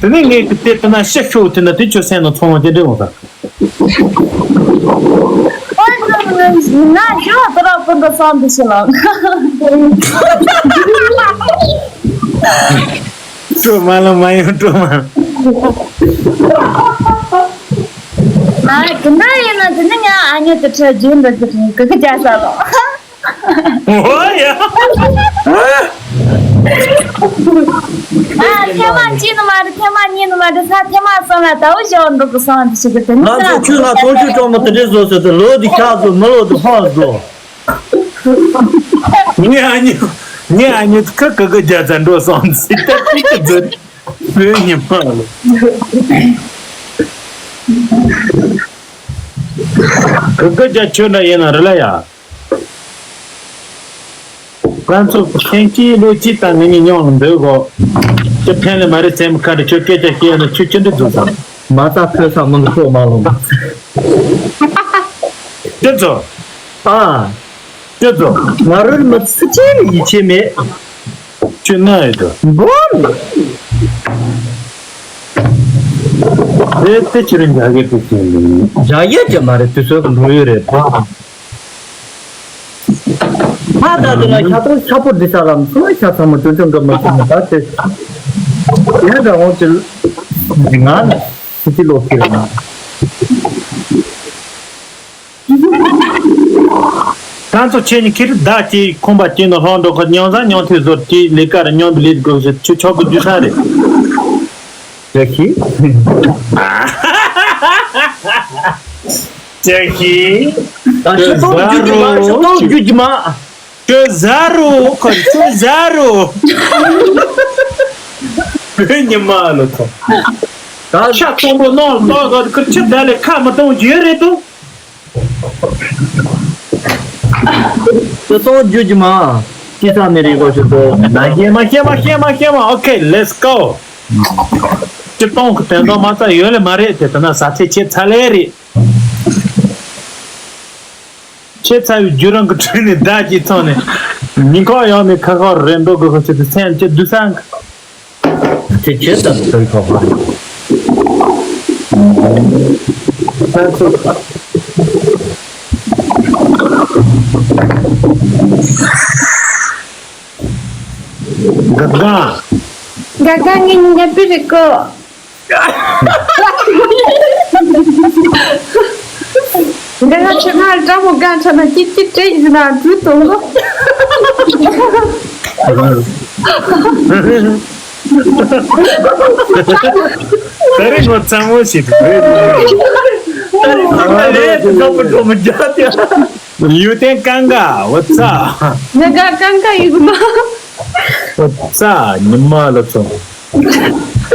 དེ་ནས་ངས་ཀྱི་དེ་ལྟ་ན་ཤི་ཤོག་དེ་ན་དེ་ཁྱོད་སེམས་ནང་ཚོང་བ་དེ་འདྲ་འོང་ས། ཨོ་ང་ང་ཞོག་དེ་ར་ཀུན་ཏུ་བསམ་དུ་ཞི་ལ། སྤྲོ་མ་ལ་མ་ཡོང་སྤྲོ་མ། ཨ་དེ་འདྲ་ཡིན་ན་དེ་ནི་ང་ཨ་ཉོ་དེ་ཁྲ་རྒྱུན་འདི་དེ་གི་གི་རྒྱ་ས་ལོ། ཨོ་ཡ། ཨ་ཐེངས་མ་གཅིག་ནི་མ་རེད། ཐེངས་མ་གཉིས་ནི་མ་རེད། ས་ཐེངས་མ་གསུམ་ལ་ད་འུ་ཞོག་འགྲོ་གི་སོང་དེ་ཞིག་གི་དེ་ནི་ང་ཚོ་ཁྱོད་ང་ཚོང་ཆུ་གྲོགས་མོ་དེ་འདྲས་བཟོ་ཟེར་ཏེ་ལོ་དེ་ཤག་བཟོ་མི་ལོ་དེ་ཧོན་བཟོ། ངས་ཨ་ཉི་ངས་ཨ་ཉི་ཁ་ཁ་ཁ་རྒྱ་ཚ་འགྲོ་སོང་ཟིག་ད་ཏིག་ཏིག་ཟེར་བོད་ཉི་མ་ལ། ཁ་ཁ་རྒྱ་ཁྱོད་འདྲ་ཡིན་ན་རེད་ལ་ཡ། ང་ཚོ་ཐེངས་གཅིག་ལོ་གཅིག་དང་ངེད་གཉིས་མཉམ་ལ་འདོད་གོ། ཁྱོད་ཕན་ལས་མ་རེད་སེམས་ཁ་འདྲ་ཁྱོད་སྐད་ཆ་བཤད་ན་ཁྱོད་ཅི་འདྲ་འཛུགས་སམ། མ་རྩ་ཕོད་ས་མི་འདུག་ཐོག་མ་ལོངས། ཅི་ཚོ། ཨ། ཅི་ཚོ། ང་རོལ་མི་སི་ཅི་ལ་ཡིད་ཆེས་མེད། ཁྱོད་ན་ཡོད་དོ། འགོམ། དེ་དེ་ཁྱོད་རང་རྒྱ་གི་དེ་ཁྱོད་འདི་ནི། རྒྱ་ཡོད་ཀྱི་མ་རེད་དུས་ཚོད་འགྲོ་ཡོད་རེད། ད་ད་དེ་ལ་ཤ་ཚ་ཤ་པོ་འདི་ས་ལམ་སུ་ལ་ཤ་ཚ་མོ་ཅུང་ཅུང་འགྲོ་མ་ཐུབ་ན་ད་དེ། ཡང་འདྲ་འོང་ཅི། ང་ནི་སི་ཅི་ལོག་ཁྱེར་ན། ཁྱེད་ཚོ་ཁྱེད་གཉིས་ཁྱེར་བདག་གཅིག་ཁོམ་པ་གཅིག་ནང་ལྷོང་འགྲོ་ཁ་མཉམ་ཟ་མཉམ་འཐུས་བཟོ་གཅིག་ལས་ཀ་རེ་མཉམ་དུ་ལས་དགོས་ཞེས་ཁྱོད་ཆོག་གི་རྒྱུ་ས་རེད། ཅེ་ཤི། ཅེ་ཤི། ད་ཤི་ཏོང་རྒྱུ་རྒྱུ་མ་ཤི་ཏོང་རྒྱུ་རྒྱུ་མ། ཁྱོད་ཟ་རོ་ཁོ་ཁྱོད་ཟ་རོ། བོད་ཉི་མ་ལོ་ཐོ། ད་ཤ་ཚོང་པོ་ནང་ལོག་ག་ཁོ་ཁྱོད་ད་ལས་ཁ་མི་གཏོང་རྒྱུ་རེད་དོ། ཁྱོད་གཏོང་རྒྱུ་རྒྱུ་མ། ཅི་ས་མི་རིག་གོ་ཁྱོད་དོ། ན་ཤེས་མ་ཤེས་མ་ཤེས་མ་ཤེས་མ། Okay, let's go. ཁྱོད་གཏོང་གི་དོན་དག་མ་རྩ་ཡོད་ལས་མ་རེད་དེ་ད་ན་ཟ་ཚེ་ཆེ་ཚ་ལེ་རེད། ཁྱེད་ཚ་བའི་རྒྱུ་རང་གི་ཁྲོད་ནས་བདག་གིས་ཚང་ནས་ཉིན་ཁོག་ཡང་ནས་ཁ་ཁོག་རེ་འདོགས་དགོས་ཁོ་ཆེད་དུ་སེམས་ཀྱི་བསྡུ་སང་། དེ་ཁྱེད་ཚ་བའི་ཁོག་ཁོག་རེད། ང་ཚོ་ག་ག་ག་ག་ངའི་ཉིན་རྒྱབ་པི་རེད་ཀོ། འདི་ང་ཆུ་ནང་འདྲ་མོ་གང་ཆ་ན་ཀྱི་ཀྱི་ཀྲེ་ཡིན་ན་འགྲུལ་དང་། ད་རེས་ངོ་ཚ་མོ་ཞིག་རེད། ད་རེས་ང་ལས་འགྲོ་མི་འགྲོ་མི་རྒྱག་ཏེ། ཡུ་ཏན་ཀང་ག་བ་ཚ། ང་ག་ཀང་ག་ཡུ་མ། བ་ཚ་ཉི་མ་ལ་ཚོ། ད་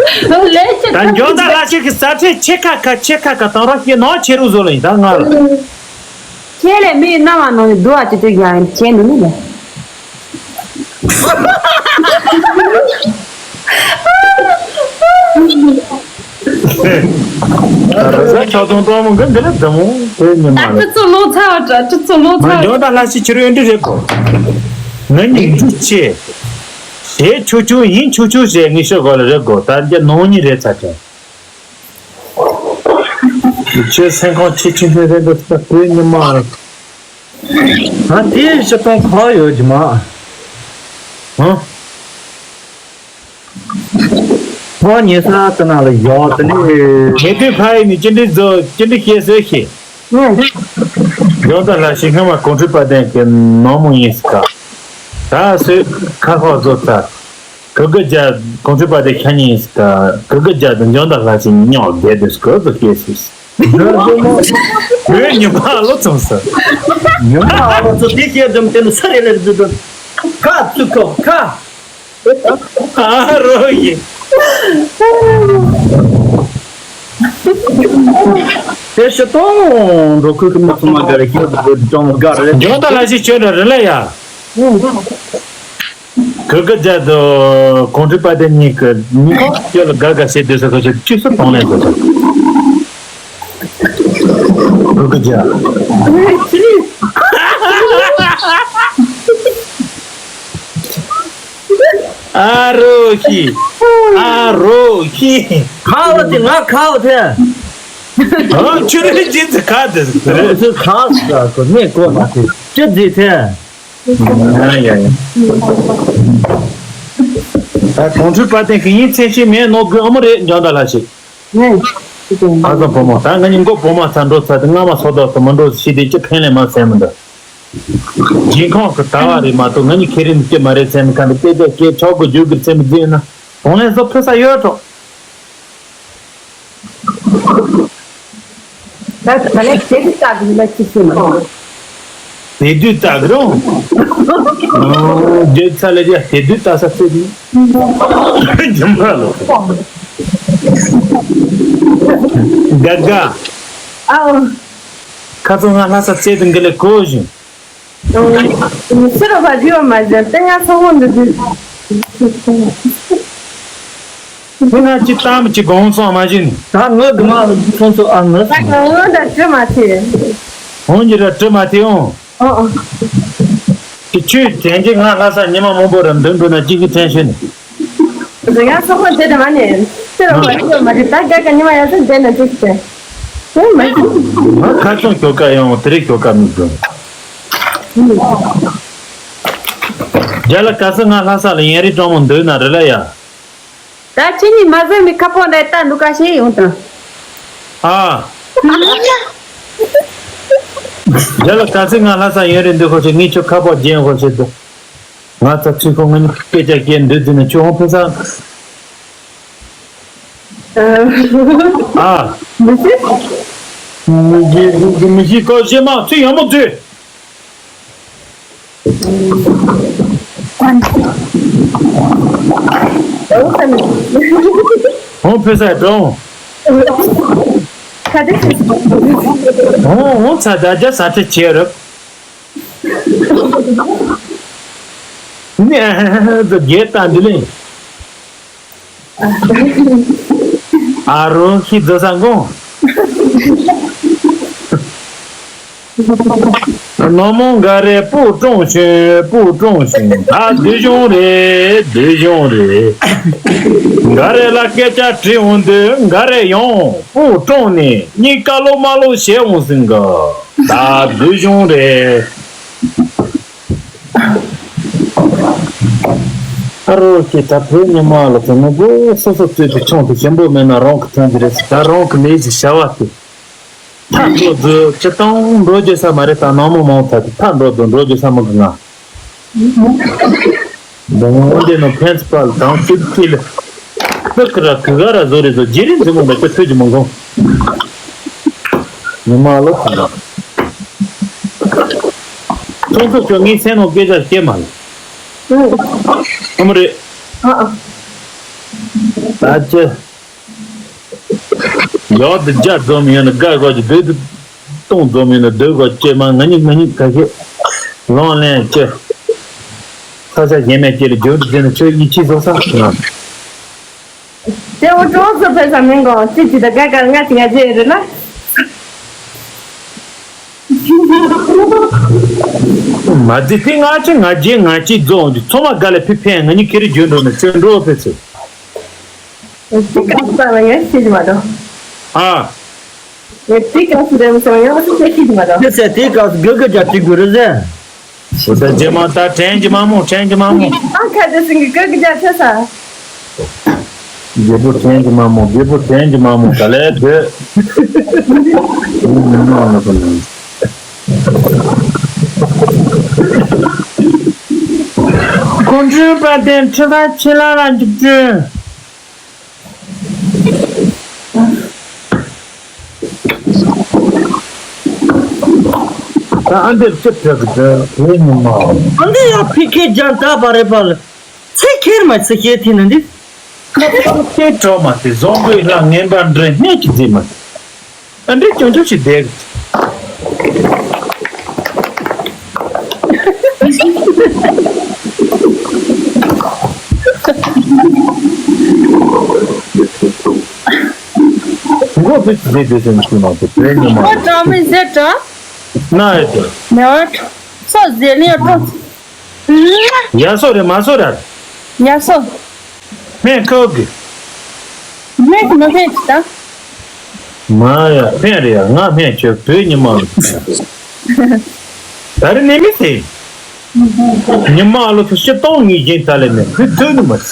འཇོན་ཐང་ལྷ་ཆེན་གྱི་ས་ཁྲའི་ཆེ་ཁ་ཁ་ཆེ་ཁ་ཁ་དང་རོགས་ཤེས་ནང་ཆེ་རུ་བཟོ་ལ་ཡིན་ད་ང་ལ། ཁྱེད་ལས་མིའི་རྣ་བ་ནང་ནས་དུ་བ་ཅི་ཅི་ཡང་ཡིན་བྱས་འདུག་ནི་ལ། རེས་གཟའ་ཆགས་སྡང་སྤྲང་མོ་འགའ་འདི་ལ་འདི་མོ་དེ་ཉི་མ་ཨ་ལ། ཁྲི་ཚོ་ལོ་ཚ་བ་འདྲ་ཁྲི་ཚོ་ལོ་ཚ་མ་བ། འཇོན་ཐང་ལྷ་ཆེན་ཁྱེད་རང་ཨེ་འདྲ་རེད་གོ། ང་གཉིས་འཇུ་ཆེ། བྱས་ཆོག་ཆོག་ཡིན་ཆོག་ཆོག་བྱས་ངས་ཤོད་གོ་ལ་རེད་གོ་ད་རྒྱ་ནང་གཉིས་རེད་ཚ་ཅན། ཁྱོད་སེམས་ཁམས་ཆེ་ཆུང་ཆུང་རེད་འདུག་ད་དེ་ཉི་མ། ང་དེའི་ཕྱི་གཏོང་ཁག་ཡོད་ཀྱི་མ། ཧང་། ཕོ་ཉེ་ས་དེ་ན་ལ་ཡོད་དེ་ནི། ཉེ་དུས་ཕ་ཡི་ནི་ཅི་འདྲའི་བཟོ་ཅི་འདྲའི་བཤད་སྲོལ་ཤེས། ཡོང་ད་ལ་ཞིག་སྔ་མ་གོང་ཁྲི་པ་དན་གྱི་ནང་མོ་ཡིན་སི་ཀ་ད་སོས་ཁ་ཁོག་བཟོ་ཚར། གུ་གུ་རྒྱ་གོང་ཁྲི་པ་དན་ཁྱ་ཉིན་ཡིན་སི་ཀ་གུ་གུ་རྒྱ་དང་འཇོན་ད་ལ་ཞིག་ཉོག་བསྡད་དུས་སྐོར་དུ་སྐྱེས་སི། ངའི་ཉི་མ་ཨ་ལོ་ཚོམ་ས། ཉི་མ་ཨ་ལོ་ཚོ་དེ་སྐྱེས་དུམ་དེ་ནི་ས་རེ་ལེར་འཛུལ་དུ། ཁ་ཚུགས་ཁོ་ཁ། ཨ་རོ་ཡི། དེ་ཤི་སྟོང་འགྲོ་ཁུལ་གྱི་མི་ཚང་མ་དགའ་རེ་ཤི་སྟོང་དགའ་རེ། འཇོན་ད་ལ་ཞིག་ཁྱོད་འདྲ་རེ་ལ་ཡ། གུ་གུ་རྒྱ་དུ་གོང་ཁྲི་པ་དེ་གཉིས་ཀྱི་མི་ཁོང་ཁྱོད་ལ་དགའ་དགའ་བྱེད་དུས་ས་ཁོ་ཚོས་བཅུ་སུ་གཏོང་ལེན་བཟོ་ཚར། གུ་གུ་རྒྱ། ཨ་རོ་ཁྱི། ཨ་རོ་ཁྱི། ཁ་བ་དེ་ང་ཁ་བ་དེ། ཨ་ཆུ་རེ་ཅི་ཚི་ཁ་དེ་ཟིག་རེད། ཁ་ས་གོ་ནས་གོ་མ་དེ་ཅི་ཟིག་དེ། ཡ་ཡ་ཡ། ད་གོང་ཁྲི་པ་དེ་གི་ཡིན་ཚེ་ཤི་མེད་ནོ་དགོས་ཨ་མ་རེད་འཇོན་ད་ལ་ཞིག་ངས་ཅི་ཀྱང་ཨ་ཙམ་བུ་མོ་ད་ང་གཉིས་མགོ་བུ་མ་ཚ་འགྲོ་ཚ་དེ་རྔ་མ་སོ་ཏོག་ཏུ་མ་འགྲོ་ཤི་དེ་ཅི་ཕན་ལས་མ་ཟད་མི་འདུག་སྦྱིན་ཁང་གི་ད་བ་རེད་མ་གཏོགས་ང་གཉིས་ཁེ་རིན་སྐྱེ་མ་རེད་ཚེ་མི་ཁ་འདི་དཔེ་དེ་སྐྱེ་ཆོག་གི་རྒྱུ་གི་ཚེ་མི་རྫི་ཡོད་ན་གོང་ལེན་བཟོ་ཕོད་ས་ཡོད་ཀྲོག་ད་ད་ལན་དེ་དུས་ལྟ་གི་ཡིན་ན་ཅི་ཤེས་མ་རེད། དེ་དུས་ལྟ་གི་རུང་། ཨོ་རྒྱལ་ཚ་ལས་ཀྱང་དེ་དུས་ལྟ་ས་ཚེ་དུས། རྒྱུ་མ་ལོ། དགའ་དགའ། ཨའོ། ཁ་ཚོ་ང་ལྷ་ས་རྩེ་དུ་འགི་ལེ་གོ་བཞིན། ཕྱི་རོ་བ་རི་བ་མ་བཞིན་ཏེ་ང་ཚོ་ཧོན་འདི་དུས། ཁྱེད་རང་ཅི་གཏམ་གྱི་དགོངས་སོང་མ་བཞིན། ད་ངོ་དུ་མ་ཚོང་ཚོ་ཨ་ངོ་ད་ངོ་ད་དྲི་མ་ཐེ། ཧོན་གྱི་ར་དྲི་མ་ཐེ་འོང་། ཨོ་ཨོ། ཁྱི་ཆུའི་དྲན་གྱི་ང་ལྷ་ས་ཉི་མ་མང་པོ་ར་འདུག་འགྲོ་ན་གཅིག་གི་དྲན་ཤེས་ནས། ང་སོག་པོ་དེ་དུ་མ་ནས་ཕྱི་རོ་བ་རི་བ་མ་རི་ད་དགའ་དགའ་ཉི་མ་ཡ་ཚོ་དེ་ན་དུས་ཏེ། ཧོན་མ་ཡིན། ང་ཁ་ཚོང་ཁྱོ་ག་ཡོང་དེ་རིང་ཁྱོ་ག་མི་འགྲོ། རྒྱ་ལ་ག་ས་ང་ལྷ་ས་ལ་ཡན་རི་སྤྲང་མོ་འདུག་ན་རེ་ལ་ཡ། ད་ཁྱེད་གཉིས་མ་བཟོས་མི་ཁ་པོ་འདྲ་ལྟ་འདུག་ག་ཤེས་ཡོང་དང་། ཨ། རྒྱ་ལ་ག་ཚོད་ང་ལྷ་ས་ཡོད་རེད་འདུག་ཁོ་ཚོས་ངས་ཁྱོད་ཁ་པོ་རྒྱན་ཁོ་ཚོས་འདུག་ང་ཚ་ཚུལ་ཁོ་ང་གཉིས་སྐད་ཆ་སྐད་འདོད་འཛིན་ནས་ཁྱོད་ཧོང་ཕུན་ཚ། ཨ། མི་ཤེས། མི་ཤེས་མི་ཤེས་ཁོ་ཤེས་མ་ཚུལ་ཡག་མོ་བཟོས། ཧོང་ཕེ་སའི་གྲོང་། ཧོང་ཧོང་ཚ་ད་རྒྱ་ས་ཁྲི་ཆེ་རབ། ནས་རྒྱལ་དང་འདི་ལས། ཨ་རོ་ཁྱི་རྫ་ས་འགོང་། ནོ་མོ་འགའ་རེ་སྤུ་ཀྲོང་ཞིང་སྤུ་ཀྲོང་ཞིང་ད་སྡུག་གཞུང་རེད་སྡུག་གཞུང་རེད། འགའ་རེ་ལ་སྐད་ཆ་དྲི་འོང་དུས་འགའ་རེ་ཡང་སྤུ་ཀྲོང་ནས་གཉིས་ཀ་ལོ་མ་ལོ་བྱས་འོང་ཟིན་ག་ད་སྡུག་གཞུང་རེད། ཨ་རོ་ཁྱེད་ད་བོད་ཉི་མ་ལ་ཚོ་ངོ་དགོས་སོ་སོ་བཙོས་ཏེ་ཆུང་དུ་ཞིམ་པོ་མེད་ན་རང་གི་ཐོན་གྱི་རེད་ཟེར་ད་རང་གི་ལས་ཀྱི་བྱ་བ་དེ། ཐག་འགྲོ་རྫུ་སྤྱི་བཏང་འགྲོ་རྒྱུ་ས་མ་རེད་ད་ནང་མི་མང་ཐག་གི་ཐག་འགྲོ་རྫུ་འགྲོ་རྒྱུ་ས་མི་གི་ང་། འདི་ངོ་འདི་ནང་ཕན་ཚུན་པ་ལ་དང་ཚིག་ཚིག་ལ། ཕུག་གི་ར་གི་ག་ར་བཟོ་རེད་བཟོ་རྗེ་རིན་འཛིན་མོ་འདྲ་ཁྱོད་ཐོས་ཀྱི་མི་འགོང་། ཉི་མ་ལོ་ཐང་། ཚོང་ཚོགས་ཁྱོད་ངའི་སེམས་ནང་སྐད་ཆ་སྐྱེ་མ་ལ། ཨ་མ་རེད། ཨ་ཨ། ད་ཅི། ཡག་ཏུ་རྒྱ་འཛོམས་ཡོད་ན་དགའ་དགོས་ཀྱི། སྡུག་ཏུ་སྟོང་འཛོམས་ཡོད་ན་སྡུག་དགོས་ཀྱི། མ་ང་གཉིས་ང་གཉིས་ག་གེ་ལོང་ལེན་ཅི། ས་ཆ་གཞན་མའི་སྐྱེ་ལ་རྒྱུན་དུ་འཛིན་ན་ཁྱོད་ཡིད་ཆེས་བཟོ་ས་ང་། དེ་འུ་ཀྲོང་སུ་ཕེབས་ས་མིན་གོ། ཅི་ཅི་ད་ག་ག་ང་ཅི་ང་ཅི་རེད་ན། མ་དེ་དེ་ང་ཅི་ང་རྒྱལ་ང་ཅི་རྫོང་གི་ཚོ་མ་ག་ལ་ཕི་ཕན་ང་གཉིས་ཁེ་རི་རྒྱུན་འགྲོ་ན་ཁྱོད་འགྲོ་ཕེབས་ཚེ། དེ་ག་ས་ལ་ཡང་ཤེས་ཀྱི་མ་འདུག་ཨ། དེ་ག་ས་རེད་མོ་སོང་ཡང་ཤེས་ཀྱི་མ་འདུག་དེ་ཚེ་དེ་ག་ས་ག་ག་རྒྱ་ཅིག་དགོས་རེད་ཟེར། ཞེ་ས་རྗེས་མ་ད་དྲན་གྱི་མ་མོ་དྲན་གྱི་མ་མོ། ཨ་ཁ་དེ་སིང་གི་ག་ག་རྒྱ་ཆེ་ས། རྒྱལ་པོ་དྲན་གྱི་མ་མོ་རྒྱལ་པོ་དྲན་གྱི་མ་མོ་ག་ལས་དེ། མི་མང་ལ་གོ་ལ། གོང་དྲུང་དཔལ་ལྡན་ཁྲི་ལྷ་ཁྱེད་ལ་ལ་འཇུག་ཅུང་། ད་ཨ་འདིར་ཅི་བྲིས་ཀྱི་འདུག་བོད་ཉི་མ། ཨ་འདི་ཡང་ཕི་ཁེ་རྒྱང་ད་པ་རེ་པ་ལ་ཚེ་ཁེར་མ་ཚེ་ཁེར་ཐིན་ན་འདི། ཁ་ཁ་ཁེ་གྲོགས་མ་དེ་བཟང་པོའི་ལྷ་ངན་པ་འདྲེ་སྣེ་གཅིག་མཛེས་མ་དེ། ཨ་འདྲས་ཀྱང་འདྲ་ཞིག་བསྡད། མགོ་བུད་བསྡད་བསྡད་ཟེར་ནས་ཤུལ་མ་དེ་བོད་ཉི་མ། ཨོ་གྲོགས་མི་ཟེར་གྲོགས། ན་ཡོད་དེ། ནེ་བར་སོ་ཟེར་ནས་ཡོད་གྲོགས། ཡ་སོ་རེད་མ་སོ་ར། ཡ་སོ། སྨན་ཁོག་གི། སྨན་གི་མ་ཕན་གི་ད། མ་ཡ་ཕན་རེད་ཡ། ང་སྨན་ཁྱོད་བོད་ཉི་མ་ལ། ད་རེ་ནས་མི་ཚེ། ཉི་མ་ལོ་ཚོ་ཕྱི་སྟོང་ངེས་ཅན་ད་ལས་མེད་བུད་ཐུབ་ནི་མ་རེད།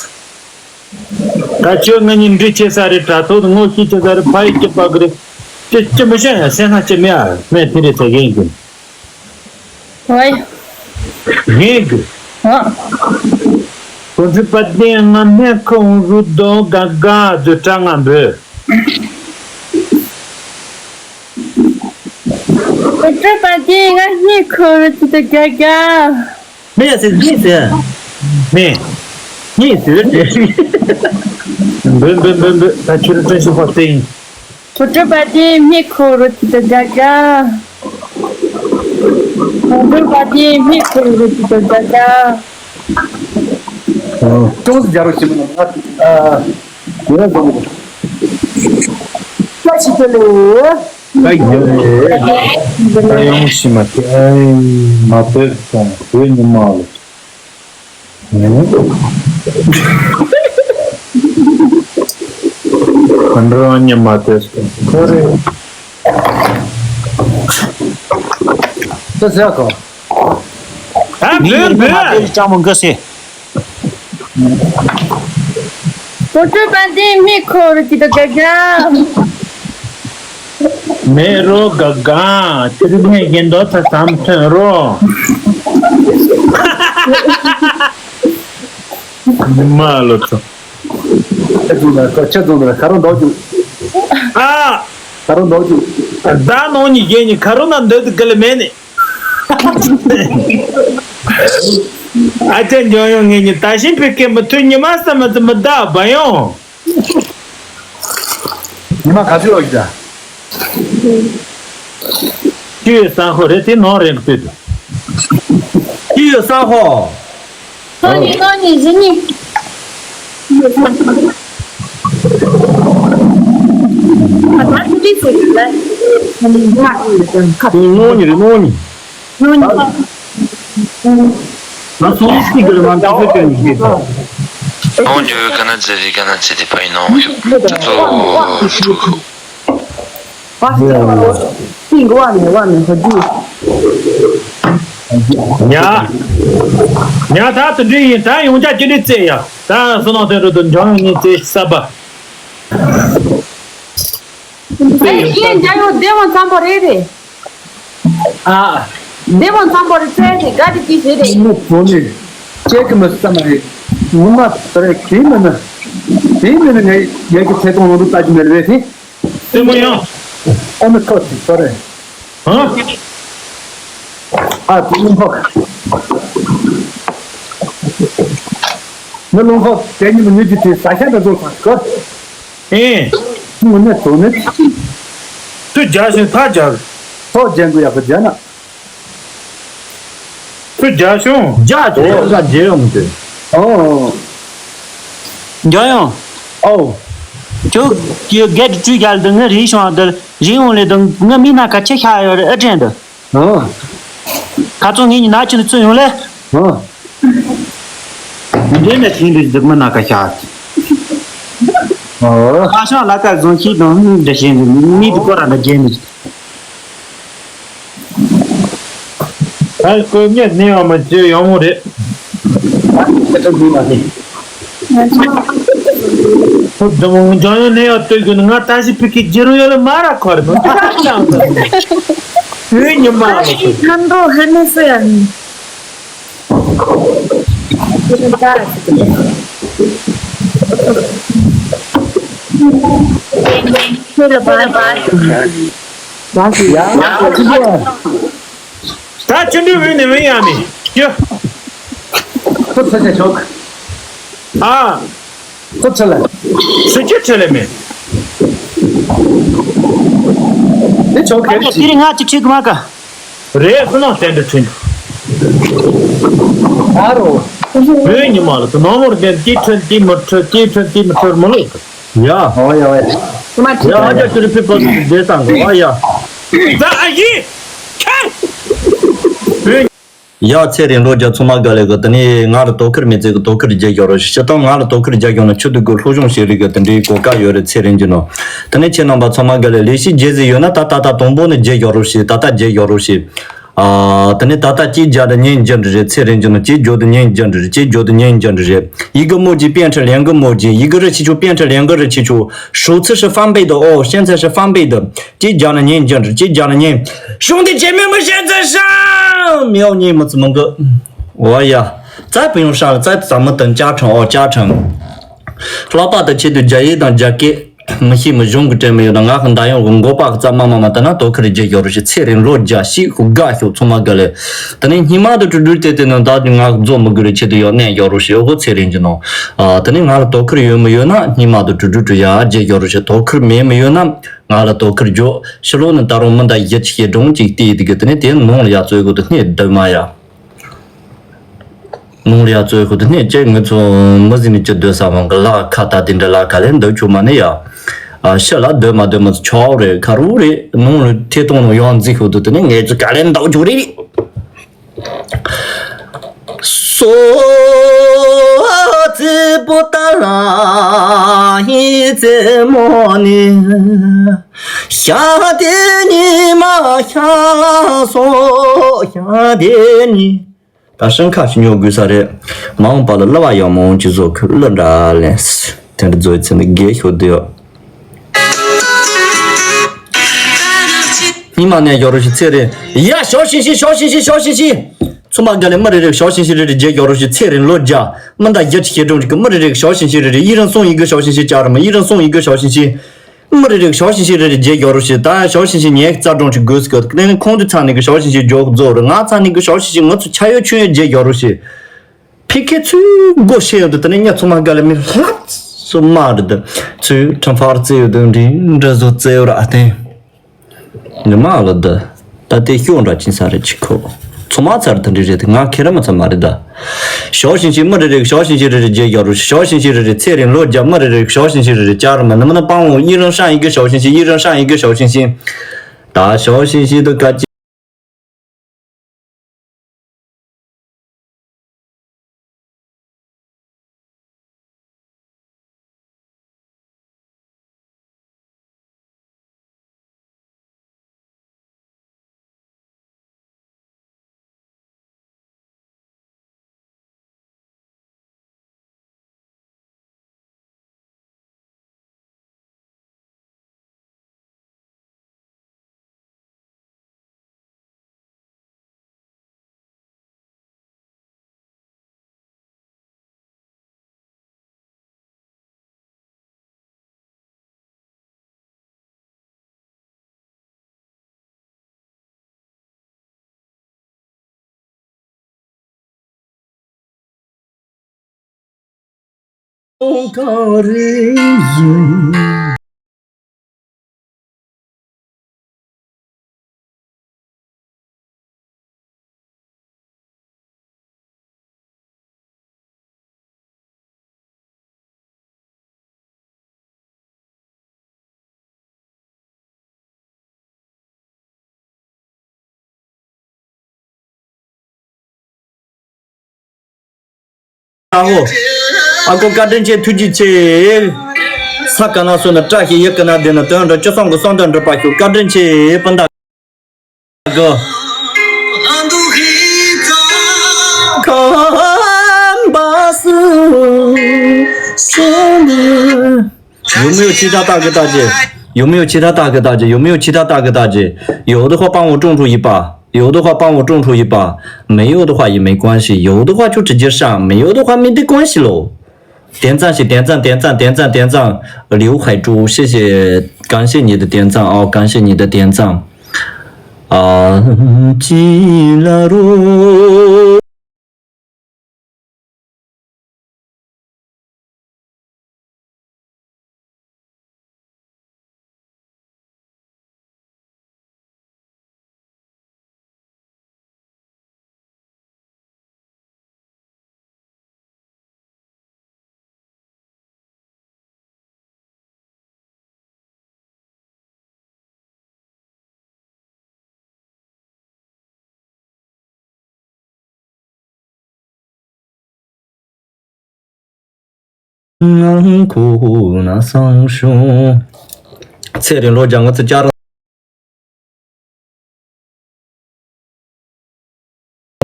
ད་ཁྱོད་ང་གཉིས་འདྲི་བྱེད་ས་རེད། དྲ་ཐོག་ཏུ་ངོ་ཤེས་བྱེད་ས་རེད། ཕ་ཡི་སྐྱིད་པ་གི་རེད། ཅི་ཅི་མི་ཤེས་ཡ། སེམས་ཁ་ཅི་མེད་ཨ། སྨན་དེ་རེད་ཟེར་གྱིན་གྱིན། ཝའི། ངས་གི། ཨ། གོང་དྲུང་དཔལ་ལྡན་ང་སྨན་ཁང་རུ་དོ་ག་ག་བཟོས་གྲྭ་ང་འབོད། གོང་དྲུང་དཔལ་ལྡན་ང་སྨན་ཁང་རུ་དེ་དོ་ག་ག་སྨན་ཟེར་གཉིས་ཟེར། སྨན། གཉིས་ཟེར་ཟེར། འབོད་འབོད་འབོད་འབོད། ད་ཁྱོད་རང་བཀྲ་ཤིས་ཕོག་སྟེ་ཡིན། གོང་དྲུང་དཔལ་ལྡན་སྨན་ཁང་རུ་དེ་དོ་ག་ག་གོང་དྲུང་དཔལ་ལྡན་སྨན་ཁང་རུ་དེ་དོ་ག་ག་ཅུང་ཟད་རྒྱག་རོགས་བྱེད་མི་ནང་ང་ཨ། ཡོད་ན་བཟང་གི་འདུག་བཀྲ་ཤིས་བདེ་ལེགས། བཀྲ་ཤིས་བདེ་ལེགས། ད་ཡོང་ཤི་མ་ཐེ་ཨའི་མ་བོད་སོང་བོད་ཉི་མ་ལ། ག་འདྲ་ཉི་མ་དེ་སོང་ཁོ་རེ། ད་ཟེར་གོ། ད་ལོས་འབོད། ལྕམ་མོ་འགའ་སེ། གོང་དྲུང་དཔལ་ལྡན་སྨན་ཁང་རུ་དེ་དོ་ག་ག་མེ་རོ་ག་ག་ཁྱོད་སྨན་གཞན་དོ་ཚ་ཙམ་ཐོན་རོ། མ་ལོ་ཚོ། ཁྱེད་ཚོ་ལ་ཁྱེད་ཚོ་ལ་ཁ་རོ་འདོགས་རྒྱུ། ཨ། ཁ་རོ་འདོགས་རྒྱུ། ཟླ་ནང་ཉིན་བརྒྱད་ཉིན་ཁ་རོ་ན་འདོད་དུ་ག་ལ་མེད་ནི། ཨ་ཅག་འཇོན་ཡོང་ངེད་གཉིས་ད་ཤིང་ཕུད་སྐད་མི་ཐོས། ཉི་མ་ས་མ་ཙི་མི་བདག་བ་ཡོང་། ཉི་མ་ག་ཚོད་ཡོད་ཀྱི། ཁྱི་ཡོད་ས་ཧོ་རེད་དེ་ནང་རེད་ཀི་ཏུ། ཁྱི་ཡོད་ས་ཧོ། ཐོ་ནི་ཐོ་ནི་ཟི་ནི། ཁྱི་ནོ་ནི་རེད་ནོ་ནི། ང་སོང་སྟེ་གི་རེད་མ་འདུག་ཟེར་དེ་ནི་ཤེས་ཐལ། ནོ་ཉི་ག་ན་ཛི་རི་ག་ན་ཙི་དི་པ་ཡི་ནོ་ཡོ། ཙི་ཙོ། ཉ། ཉ་ད་དུ་འདྲི་ཡིན། ད་ཡོང་ཆ་ཅི་འདྲི་རྩེ་ཡ། ད་སོ་ནང་དོན་རུ་དུ་འཇོང་ཡོང་ནི་རྩེ་ས་པ། ཨེ་ཡིན་འཇང་ཡོང་བདེ་བ་འཚམ་པོ་རེད་རེད། ཨ། བདེ་བ་འཚམ་པོ་རེད་ཚེ་རེད་ག་དེ་ཅི་ཟེར་རེད། ཉི་མ་བོ་ནི་ཅེ་གི་མི་ས་མ་རེད། ཉི་མ་ད་རེད་གི་མི་ན། དེ་མི་ན་ངའི་ངའི་གི་ཚེ་ཐོང་ལོ་རུ་ལྟ་གི་མེད་རེད་དེ། ལྟད་མོ་ཡང་། ཨ་ནི་ཁོ་ཅིག་ཚོ་རེད། ཧ། ཨ་དེ་ཉིན་ཕོག་མི་རླུང་ཁོག་དེ་ཉིན་མི་ཉུལ་གྱི་དེ་ས་ཆ་འདྲ་བཟོ་ཁང་སྐོར། ཨེ། དངོས་གནས་དོ་ནི། ཁྱོད་རྒྱག་བཞིན་ཕར་རྒྱག་ཐོག་རྒྱག་དགོས་ཡག་པོ་རྒྱག་ན། ཁྱོད་རྒྱག་བྱུང་། རྒྱག་ཆོག་ཡག་ས་རྒྱལ་ཡོང་དུས། ཨོ། རྒྱལ་ཡོང་། ཨོ། ཁྱོད་ཀྱི་སྒེར་གྱི་བཅུ་རྒྱལ་དུ་ངའི་རིག་བྱུང་དུ་རིག་ཡོང་ལས་དང་ངའི་མི་སྣ་ཁ་ཆེ་ཤ་ཡོད་རེད་ཨེ་དྲན་དུ། ཨོ། ཁ་ཚོ་ངེད་གཉིས་ན་ཆུ་ནས་ཚུར་ཡོང་ལེ། ཨོ། འདི་འདྲའི་ནས་ཤིང་འདི་འདི་མི་སྣ་ཁ་ཤ། ཨོ། ཁ་ཤང་ལ་ཀ་བཟང་ཤིག་དང་འདི་བཞིན་མི་འདི་ཀོ་ར་འདི་རྒྱན་འདི། ཨ་ཁོ་ངས་ནས་ཡང་མ་བྱེད་ཡོང་མོ་རེད། ཁོ་འདི་མོ་འཇང་ཡང་ནས་ཡང་ལྟོས་དགོས་ན་ང་ད་ཞིག་ཕི་ཁི་རྒྱལ་རོ་ཡོད་ལ་མ་ར་ཁོ་རེད་མོ་ཅི་ད་ཅང་ད་ཡོད་ཉི་མ་ར་ཁོ། ཁམ་རོ་ཧ་ནེ་སི་ཡང་། ད་ཅི་འདྲ་བའི་ནི་མི་ཡང་མི་ཡ། ཁོ་ཚོ་ཆ་ཆོག་ཨ། ཁོ་ཚོ་ལ། སུ་ཅི་ཁྲི་ལ་མེད། དེ་ཆོག་གེ་རེད། དེ་རིང་ང་ཅི་ཁྲི་གི་མ་ཀ་རེད་ཁོ་ན་བསྟན་འགྲོ་ཁྲི། ཨ་རོ། བོད་ཉི་མ་ལ་དུ་ནང་མོར་བསྟན་ཏི་ཁྲི་ཏི་མི་ཁྲི་ཏི་ཁྲི་ཏི་མི་ཁྲི་མོ་ལོ། ཡ། ཨོ་ཡ་ཨོ་ཡ། ཁོ་མ་ཁྲི་ཡ་ཨ་ཅག་ཁྱོད་རི་ཕི་པ་སུ་དེ་དང་གོ་ཨ་ཡ། ད་ཨ་ཡི། ཁྱེད། བོད། ཡ་ཚེ་རིང་ལོ་བརྒྱ་ཚང་མ་དགའ་ལེ་གི་དེ་ནས་ང་ལ་དོ་ཁུར་མེད་ཚེ་གི་དོ་ཁུར་རྒྱག་ཞོར་རོ་ཞིག་སྤྱི་བཏང་ང་ལ་དོ་ཁུར་རྒྱག་ཞོར་ན་ཆུ་དུ་གི་སློབ་སྦྱོང་བྱེད་རིགས་གི་དེ་འདྲའི་གོ་སྐབས་ཡོད་རེད་ཚེ་རིང་གི་ནང་། དེ་ནས་ཁྱེད་རྣམ་པ་ཚང་མ་དགའ་ལེ་ལས་ཤིག་རྒྱལ་ཟིག་ཡོད་ན་ད་ད་ད་དང་པོ་ནས་རྒྱག་ཞོར་རོ་ཞིག་ད་ད་རྒྱག་ཞོར་རོ་ཞིག་ཨ། དེ་ནས་ད་ལྟ་ཅིག་རྒྱ་དུ་ཉན་རྒྱུ་འདྲ་རེད་ཚེ་རིང་རྒྱུ་ནི་ཅིག་རྒྱུ་དུ་ཉན་རྒྱུ་འདྲ་རེད་ཅིག་རྒྱུ་དུ་ཉན་རྒྱུ་འདྲ་རེད། 一个母鸡变成两个母鸡，一个热气球变成两个热气球，数次是翻倍的哦，现在是翻倍的。这家的年纪，这家的年，兄弟姐妹们现在是没有你们怎么个？我呀，再不用上了，再咱们等加成哦，加成。老爸的气度，加一等加给。 མི་ཤེས་མི་གཞུང་གི་དྲན་མི་ཡོད་ན་ང་གི་མདའ་ཡོང་གི་མགོ་པ་གི་རྩ་མ་མ་མ་ད་ན་དོ་ཁུར་རྒྱག་ཞོར་རོ་ཞིག་ཚེ་རིང་ལོ་བརྒྱ་ཞིག་ཧུ་དགའ་ཤོག་ཚང་མ་དགའ་ལེ། ད་ནི་སྙིགས་མ་དུ་དྲུག་དྲུག་དེ་དེ་ནང་ད་དུ་ང་རྫོགས་མི་དགོས་རེ་ཆེད་དུ་ཡོད་གནས་ཡོད་རོ་ཞིག་ཨོ་ཁོ་ཚེ་རིང་གི་ནང་། ཨ་ད་ནི་ང་ལ་དོ་ཁུར་ཡོད་མི་ཡོད་ན་སྙིགས་མ་དུ་དྲུག་དྲུག་དྲུག་ཡ་རྒྱག་ཞོར་རོ་ཞིག་དོ་ཁུར་མེད་མི་ཡོད་ན་ང་ལ་དོ་ཁུར་རྒྱོ་ཕྱི་ལོགས་ནི་ད་རུང་མི་འདའ་ཡི་ཆི་ཤེས་སྒྲུང་ཅིག་བལྟས་ཡི་དུ་གི་ད་ནི་དེ་ནང་ལ་ཡ་རྩོད་དགོས་དུ་སྣེ་བསྡུ་མ་ཡ། ནོར་ཡ་རྩོད་ཤོད་དུ་སྣེ་བཅད་ངུ་ཚོ་མི་ཟིན་ནི་ཅི་སྡོད་ས་མང་གི་ལ་ཁ་ད་དེ་འདྲ་ལ་ག་ལེ་འདོད་ཆུ་མ་ནི་ཡ། ཨ་ཤི་ལ་སྡོད་མ་སྡོད་མི་ཚོ་ཆོག་རེད་ཁ་རུ་རེད་ནོར་ཐེ་གཏོང་ནོ་ཡོང་འཛིག་ཤོད་དུ་དེ་ནི་ངས་ཚོ་ག་ལེ་འདོད་ཆུ་རེད། སོ་ཙི་པོ་ཏ་ལ་ཧི་ཙེ་མོ་ནི་ཤ་དེ་ཉི་མ་ཤ་ལ་སོ་ཤ་དེ་ཉི། ད་ཧྲང་ཁ་ཞིག་ཉོ་དགོས་ས་རེད། མ་འོངས་པ་ལ་གླུ་བ་ཡག་མོ་འོང་གི་བཟོ་ཁུལ་གླུ་འདྲ་ལེན། དེ་འདྲ་བཟོ་ཡི་ཚེ་འདི་རྒས་ཤོར་དུ་ཡོད། སྙིང་མ་ནས་ཡོ་རོ་ཞིག་ཚེ་རེད། ཡ་ཞོག་ཤིང་ཤིང་ཞོག་ཤིང་ཤིང་ཞོག་ཤིང་ཤིང་། ཚོ་མ་དགའ་ལས་མི་རེ་རེ་ཞོག་ཤིང་ཤིང་རེ་རེ་རྒྱས་ཡོ་རོ་ཞིག་ཚེ་རེད་ལོ་བརྒྱ། མི་འདའ་རྒྱ་ཆི་ཁྱེད་གྲོང་ཅིག་གི་མི་རེ་རེ་ཞོག་ཤིང་ཤིང་རེ་རེ་ཡི་རང་སོང་ཡི་གི་ཞོག་ཤིང་ཤིང་བཅར་མི་ཡི་རང་སོང་ཡི་གི་ཞོག་ཤིང་ཤིང་། མི་རེ་རེ་ཞོག་ཤིང་ཤིང་རེ་རེ་རྒྱས་ཡོ་རོ་ཞིག་ད་ཞོག་ཤིང་ཤིང་ཉལ་རྩ་གྲོང་ཆུ་དགོས་སི་གི་དེ་ནས་ཁོང་དུ་ཚ་ནས་གི་ཞོག་ཤིང་ཤིང་འཇོག་རྫོགས་རེད་ང་ཚ་ནས་གི་ཞོག་ཤིང་ཤིང་ང་ཚོ་ཆ་ཡོད་ཆུ་ཡོད་རྒྱས་ཡོ་རོ་ཞིག་ཕི་ཁེ་ཚུ་སྒོ་ཤེས་ཡོད་དུ་དེ་ནས་ཉ་ཚོ་མ་དགའ་ལ་མི་ལྷག་སུ་མ་རེད་དུ་ཚུ་ཁྲམ་ཕར་རྩེ་ཡོད་དུ་འདྲི་འདྲ་བཟོ་རྩེ་ཡོད་ར་ཨ་ཏེ། ཉི་མ་ལ་འདི། ད་ལྟའི་ཤོག་འདྲ་ཅིང་ས་རེ་ཅི་ཁོ། ཚོ་མ་ཚར་དུ་འདྲི་རེད་དེ་ང་ཁེ་ར་མ་ཚ་མ་རེད་ད། ཞོག་ཤིང་ཤིང་མི་རེ་རེ་ཞོག་ཤིང་ཤིང་རེ་རེ་རྒྱས་ཡོ་རོ་ཞིག་ཞོག་ཤིང་ཤིང་རེ་རེ་ཚེ་རིང་ལོ་བརྒྱ་མི་རེ་རེ་ཞོག་ཤིང་ཤིང་རེ་རེ་བཅར་མི་ནི་མི་ནི་སྤང་འོང་ཡི་རང་ཧྲང་ཡི་གི་ཞོག་ཤིང་ཤིང་ཡི་རང་ཧྲང་ཡི་གི་ཞོག་ཤིང་ཤིང་། ད་ཞོག་ཤིང་ཤིང་དུ་ཀ་ཅི། གང་རེ་ཡིན། ཨ་ཧོ། ཨ་ཁུ་བཀའ་དྲིན་ཆེ། ཐུགས་རྗེ་ཆེ། ས་ཀ་ན་སུ་ན་བཀྲ་ཤིས་ཡི་ཀ་ན་བདེ་ན་དོན་འགྲུབ་ཅི་བསམ་གི་བསམ་དོན་འགྲུབ་པ་ཤོག་བཀའ་དྲིན་ཆེ་སྤུན་ཟླ། གོ། ཁམས་པ་སུ་སུ་ནི། 有没有其他大哥大姐？有没有其他大哥大姐？有没有其他大哥大姐？有的话帮我种出一把，有的话帮我种出一把，没有的话也没关系，有的话就直接上，没有的话没得关系喽。点赞是点赞，点赞，点赞，点赞。刘海珠，谢谢，感谢你的点赞哦，感谢你的点赞。啊，吉拉罗。 ཚེ་རིང་ལོ་བརྒྱ་ང་ཚོ་བསྐྱར་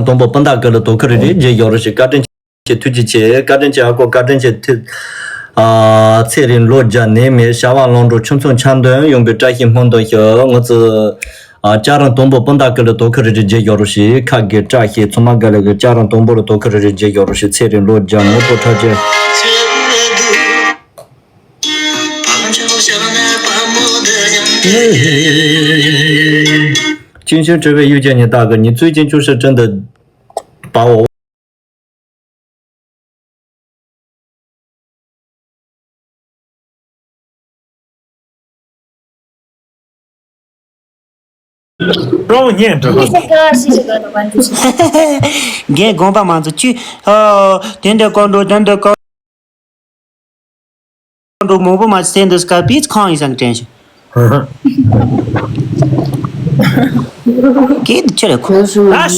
དང་པོ་སྤུན་ཟླ་ཀུན་ལ་དོ་ཁུར་རེ་རེ་བརྗེ་ཡོད་རེད་ཞེས་བཀའ་དྲིན་ཆེ། ཐུགས་རྗེ་ཆེ། བཀའ་དྲིན་ཆེ། ཨ་ཁུ་བཀའ་དྲིན་ཆེ། ཐུགས། ཨ། ཚེ་རིང་ལོ་བརྒྱ་ནད་མེད་བྱ་བ་ལམ་འགྲོ། ཁྱིམ་ཚང་འཆམ་མཐུན་ཡོང་བའི་བཀྲ་ཤིས་སྨོན་འདུན་ཞུ། ང་ཚོ། ཨ། བསྐྱར་དང་པོ་སྤུན་ཟླ་ཀུན་ལ་དོ་ཁུར་རེ་རེ་བརྗེ་ཡོད་རེད་ཞེས་ཁ་དགེ་བཀྲ་ཤིས་ཚང་མ་ཀུན་ལ་གི་བསྐྱར་དང་པོ་ལ་དོ་ཁུར་རེ་རེ་བརྗེ་ཡོད་རེད་ཞེས། ཚེ་རིང་ལོ་བརྒྱ་ནོར་བུ་ཁྲག་ཆེན། ཅིན་ཤིན་བྲལ་བའི་ཡུལ་གྱི་ཉི་ཟླ་གི་ཉི་ཚུལ་གྱི་ཆུ་ཤིང་དྲུང་དུ་བབ་འོ། རང་སྙན་གྲགས། རྒན་དགོངས་པ་མ་ཚོམ་ཅི། ཨ། དེ་འདྲ་བཀའ་འགྲོ་དེ་འདྲ་བཀའ་འགྲོ་མང་པོ་མ་ཚད་འདི་སྐབས་པས་ཁང་ཡིན་ས་ནས་དྲན་ཞིང་། སྐད་དུ་ཆེ་རེ་ཁོ། ད་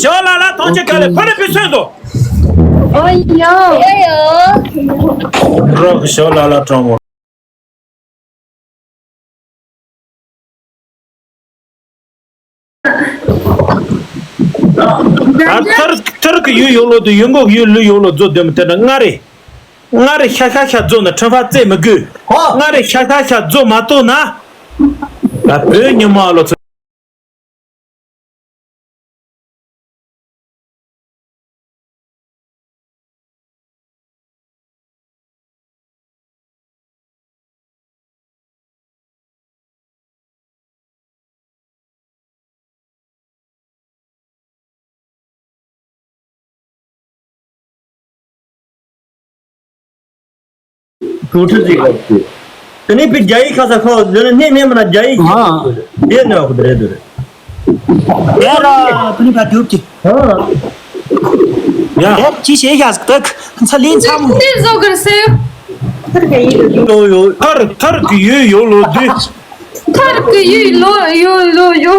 ཞོ་ལ་ལ་ཐོང་ཅེ་ག་ལེ་ཕ་རེ་པི་སོན་དོ། ཨོ་ཡོ། ཡོ་ཡོ། རོགས་ཞོ་ལ་ལ་གྲོང་མོ། ད་ཐར་ཐར་གི་ཡུལ་ཡོད་ལོ་དུ་ཡུལ་འགོག་ཡུལ་ལུས་ཡོད་ལོ་རྫོ་དེ་མི་དེ་འདྲ་ང་རེ། ང་རེ་ཤ་ཤ་ཤ་རྫོ་ན་ཁྲིམས་ཕ་རྩེ་མི་དགོས། ང་རེ་ཤ་ཤ་ཤ་རྫོ་མ་གཏོགས་ན། ད་བོད་ཉི་མ་ལོ་ཚོ། གྲོགས་ཁྲིད་ཅིག་ག་ཅིག་དེ་ནས་པའི་རྒྱ་ཡིག་ཁ་ས་ཁོ་འདི་ནས་སྣེ་མེད་མ་ན་རྒྱ་ཡིག་ཨ། དེ་ནས་ཁོ་དེ་རེད་དེ་རེད། དེ་ལ་དེ་ནས་ཕ་རྒྱུག་གི་ཨ། ཡ། དེ་ཅི་བྱེད་ཡ་ཟིག་ད་ཁ་ལེན་ཚ་མོ། དེ་བཟོ་གར་སེ། ཡོ་ཡོ། ཐར་ཐར་གི་ཡོ་ཡོ་ལོ་དུ། ཐར་གི་ཡོ་ལོ་ཡོ་ལོ་ཡོ།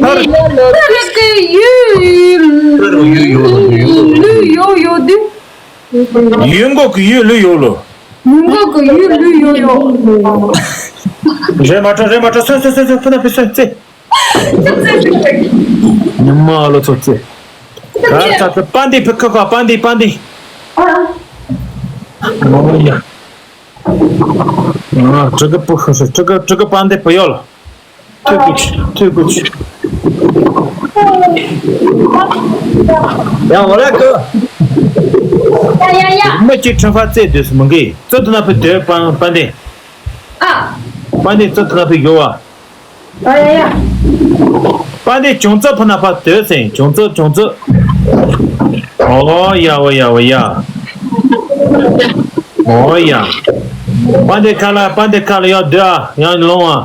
ཐར་གི་ཡུལ་ལུས་ཡོད་ཡོད་དུས། ཡུལ་འགོག་གི་ཡུལ་ལུས་ཡོད་ལོ། ཡུལ་འགོག་གི་ཡུལ་ལུས་ཡོད་ཡོད། རེད་མ་ཏྲ་རེད་མ་ཏྲ་སོན་སོན་སོན་སོན་ཕུ་ན་ཕུ་སོན་ཙེ། ཉི་མ་ལོ་ཚོ་ཙེ། ད་ད་ད་པ་འདི་ཕུ་ཁ་ཁ་པ་འདི་པ་འདི། ཨོ་ཡ། ང་ཀྲི་ཀ་པུ་ཧ་ཧ་ཀྲི་ཀ་ཀྲི་ཀ་པ་འདི་པུ་ཡོ་ལ། ཐུག་གུ་ཆུ་ཐུག་གུ་ཆུ། ཡ་འོ་ལ་ཀུ། ཡ་ཡ་ཡ། མི་གཅིག་ཁྲིམས་ཕ་རྩེ་སྡོད་སུ་མི་འགི་རྩོད་དུ་ན་ཕུ་སྡོད་པ་པ་འདི། ཨ། པ་འདི་རྩོད་དུ་ན་ཕུ་ཡོ་བ། ཨ་ཡ་ཡ། པ་འདི་ཅུང་ཙག་ཕུ་ན་ཕ་སྡོད་སེང་ཅུང་ཙག་ཅུང་ཙག་ཨོ་ཡ་ཨོ་ཡ་ཨོ་ཡ། ཨོ་ཡ། པ་འདི་ཁ་ལ་པ་འདི་ཁ་ལ་ཡ་འདི་ཨ་ཡ་ལོང་ཨ།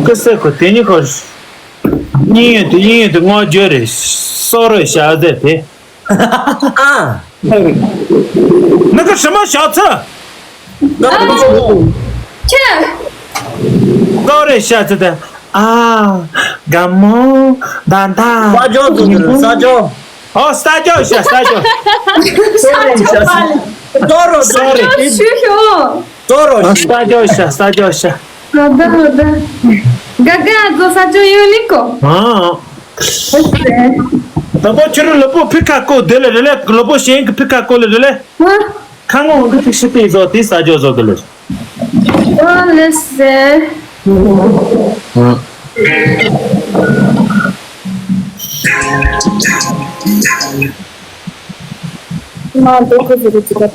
ཀི་སེ་ཁོ་དེ་ཉིད་ཁོ། གཉིས་ཡོད་དེ་གཉིས་ཡོད་དེ་ངོ་བརྗོད་རེད། སོ་རོ་ཤ་ཟེར་དེ། ཨ། ནི་ཀི་ཧྲི་མོ་ཤ་ཚ། ཨ། ཁྱེད། སོ་རོ་ཤ་ཚ་དེ། ཨ། དགའ་མོ། ད་ད། ས་ཇོ་ཚོ་དེ་རེད་ས་ཇོ། ཨོ་ས་ཇོ་ཤ་ས་ཇོ། སོ་རོ་ཤ། སོ་རོ་ཤ། ཞུ་ཤོག་སོ་རོ་ཤ། ས་ཇོ་ཤ་ས་ཇོ་ཤ། ཨ་ད་ཨ་ད། ག་ག་ཨ་ཛོ་ས་ཇོ་ཡོད་ལི་ཀོ། ཨ། ཨོ་སེ། དང་པོ་ཁྱོད་རང་ལུས་པོ་ཕི་ཁ་ཀོ་དེ་ལ་རེ་ལེ་ལུས་པོ་གཞན་གྱི་ཕི་ཁ་ཀོ་ལ་རེ་ལེ། ཨ། ཁ་ངོ་འོང་གི་ཐིག་ཤི་པི་ཛོ་དེ་ས་ཇོ་ཛོ་གི་ལེ། ཨོ་ལེ་སེ། ཨ། མ་འདོད་ཁོ་ཟེར་གྱི་ད། ཨ་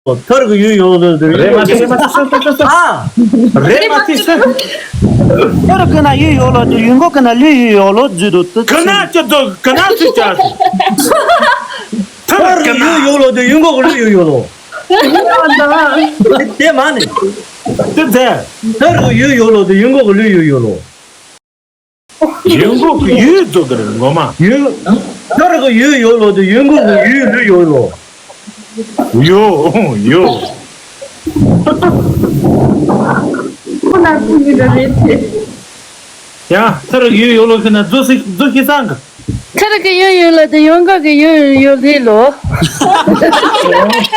ཨ། ཐར་གི་ཡུལ་ཡོད་ལོ་ཟེར། རེད་མ་ཐིག་རེད་མ་ཐིག་སོ་སོ་སོ་སོ། ཨ། རེད་མ་ཐིག་སོ། ཐར་གི་ན་ཡུལ་ཡོད་ལོ་ཟེར། ཡུལ་འགོག་གི་ན་ལུས་ཡུལ་ཡོད་ལོ་ཟེར་དུ་ཏི་གི་ན་ཅི་ཏོ་གི་ན་སུ་ཅག་ཐར་གི་ཡུལ་ཡོད་ལོ་ཟེར། ཡུལ་འགོག་གི་ལུས་ཡུལ་ཡོད་ལོ། དེ་མ་ནི། དེ་ཟེར། ཐར་གི་ཡུལ་ཡོད་ལོ་ཟེར། ཡུལ་འགོག་གི་ལུས་ཡུལ་ཡོད་ལོ། ཡུལ་འགོག་གི་ཡུལ་ཚོ་གི་རེད་ངོ་མ། ཡུལ། ཐར་གི་ཡུལ་ཡོད་ལོ་དེ་ཡུལ་འགོག་གི་ཡུལ་ལུས་ཡོད་ལོ། ཡོ་ཡོ། ཁོ་ན་ཁོ་ཡུལ་རེད་དེ། ཡ་ཐར་གི་ཡུལ་ཡོད་ལོ་ཟེར་ན་རྫོགས་སི་རྫོགས་ཤི་སང་གི། ཐར་གི་ཡུལ་ཡོད་ལོ་དེ་ཡུལ་འགོག་གི་ཡུལ་ཡོད་ལི་ལོ།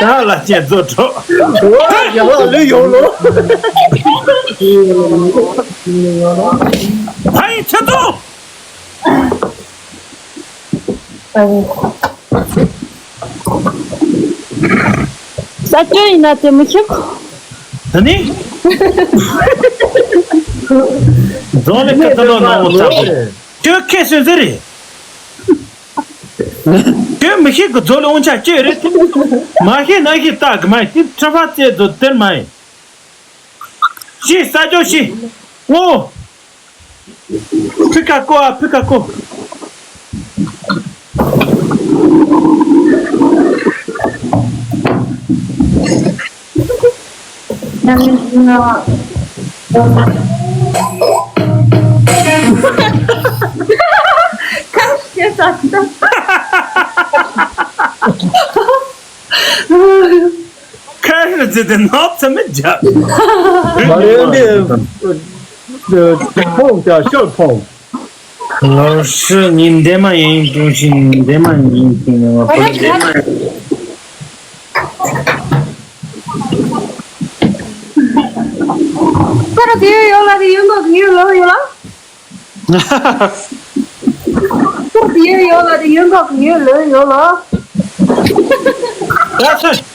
ད་ལ་ཅན་རྫོགས་གྲོགས། ཡ་ལ་ལུས་ཡོད་ལོ། ཕ་ཡི་ཆ་ཚོ། ས་ཆ་ཡིན་ན་དེ་མི་ཤེས། ད་ནི། རྫོང་ནས་ཁ་ཚ་ལོ་ནང་ངོ་ཚ་པོ། ཁྱོད་ཁེ་སོན་ཟེར་རེད། ཁྱོད་མི་ཤེས་གི་རྫོང་ལ་དབང་ཆ་སྐྱེས་རེད། མ་ཤེས་ན་ཤེས་ལྟ་གི་མ་ཡིན་དེ་ཁྲ་ཕ་རྩེ་རྫོང་དེར་མ་ཡིན། ཤི་ས་ཇོ་ཤི། ཨོ། ཕི་ཀ་ཀོ་ཨ་ཕི་ཀ་ཀོ། ཁ་ཤས་ས་ད། ཁ་ཧྲི་ཙི་དེ་ནོབ་ཚ་མི་རྒྱབ། མ་རེད་འདི། ཕོང་ཀྱང་ཤོར་ཕོང་། ལོ་ཤི་ཉིན་འདས་མ་ཡིན་ཀྲུང་ཤིན་འདས་མ་ཡིན་ཀྲུང་ཤིན་ང་ཕོ་འདས་མ་ཡིན། ཁོ་ར་དེ་ཡོད་ལ་དེ་ཡོད་མ་གི་ཡོད་ལོ་ཡོད་ལ། ཁོ་དེ་ཡོད་ལ་དེ་ཡོད་མ་གི་ཡོད་ལོ་ཡོད་ལ། ཡ་ཚེ། རྟ་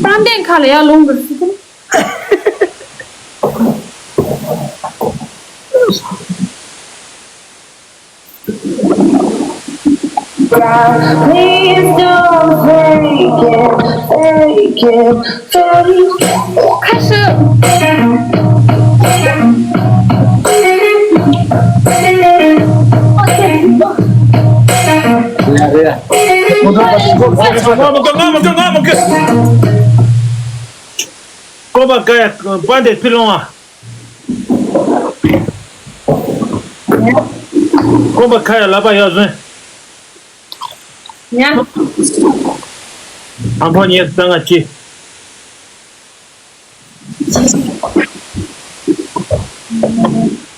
མགྲིན་ཁ་ལ་ཡར་ལོངས་དགོས་ཟེར་གྱི། Please don't fake it, fake it, fake it. ཁ་ཤི། ང་མ་གི་ང་མ་གི་ང་མ་གི། ཀོ་པ་ཀ་ཡ་པ་འདེ་ཕི་ལོང་ཨ། ཀོ་པ་ཁ་ཡ་ལ་པ་ཡ་ཟོན། ཉ། ཨ་ཕོ་ཉེ་ཙང་ང་ཅི།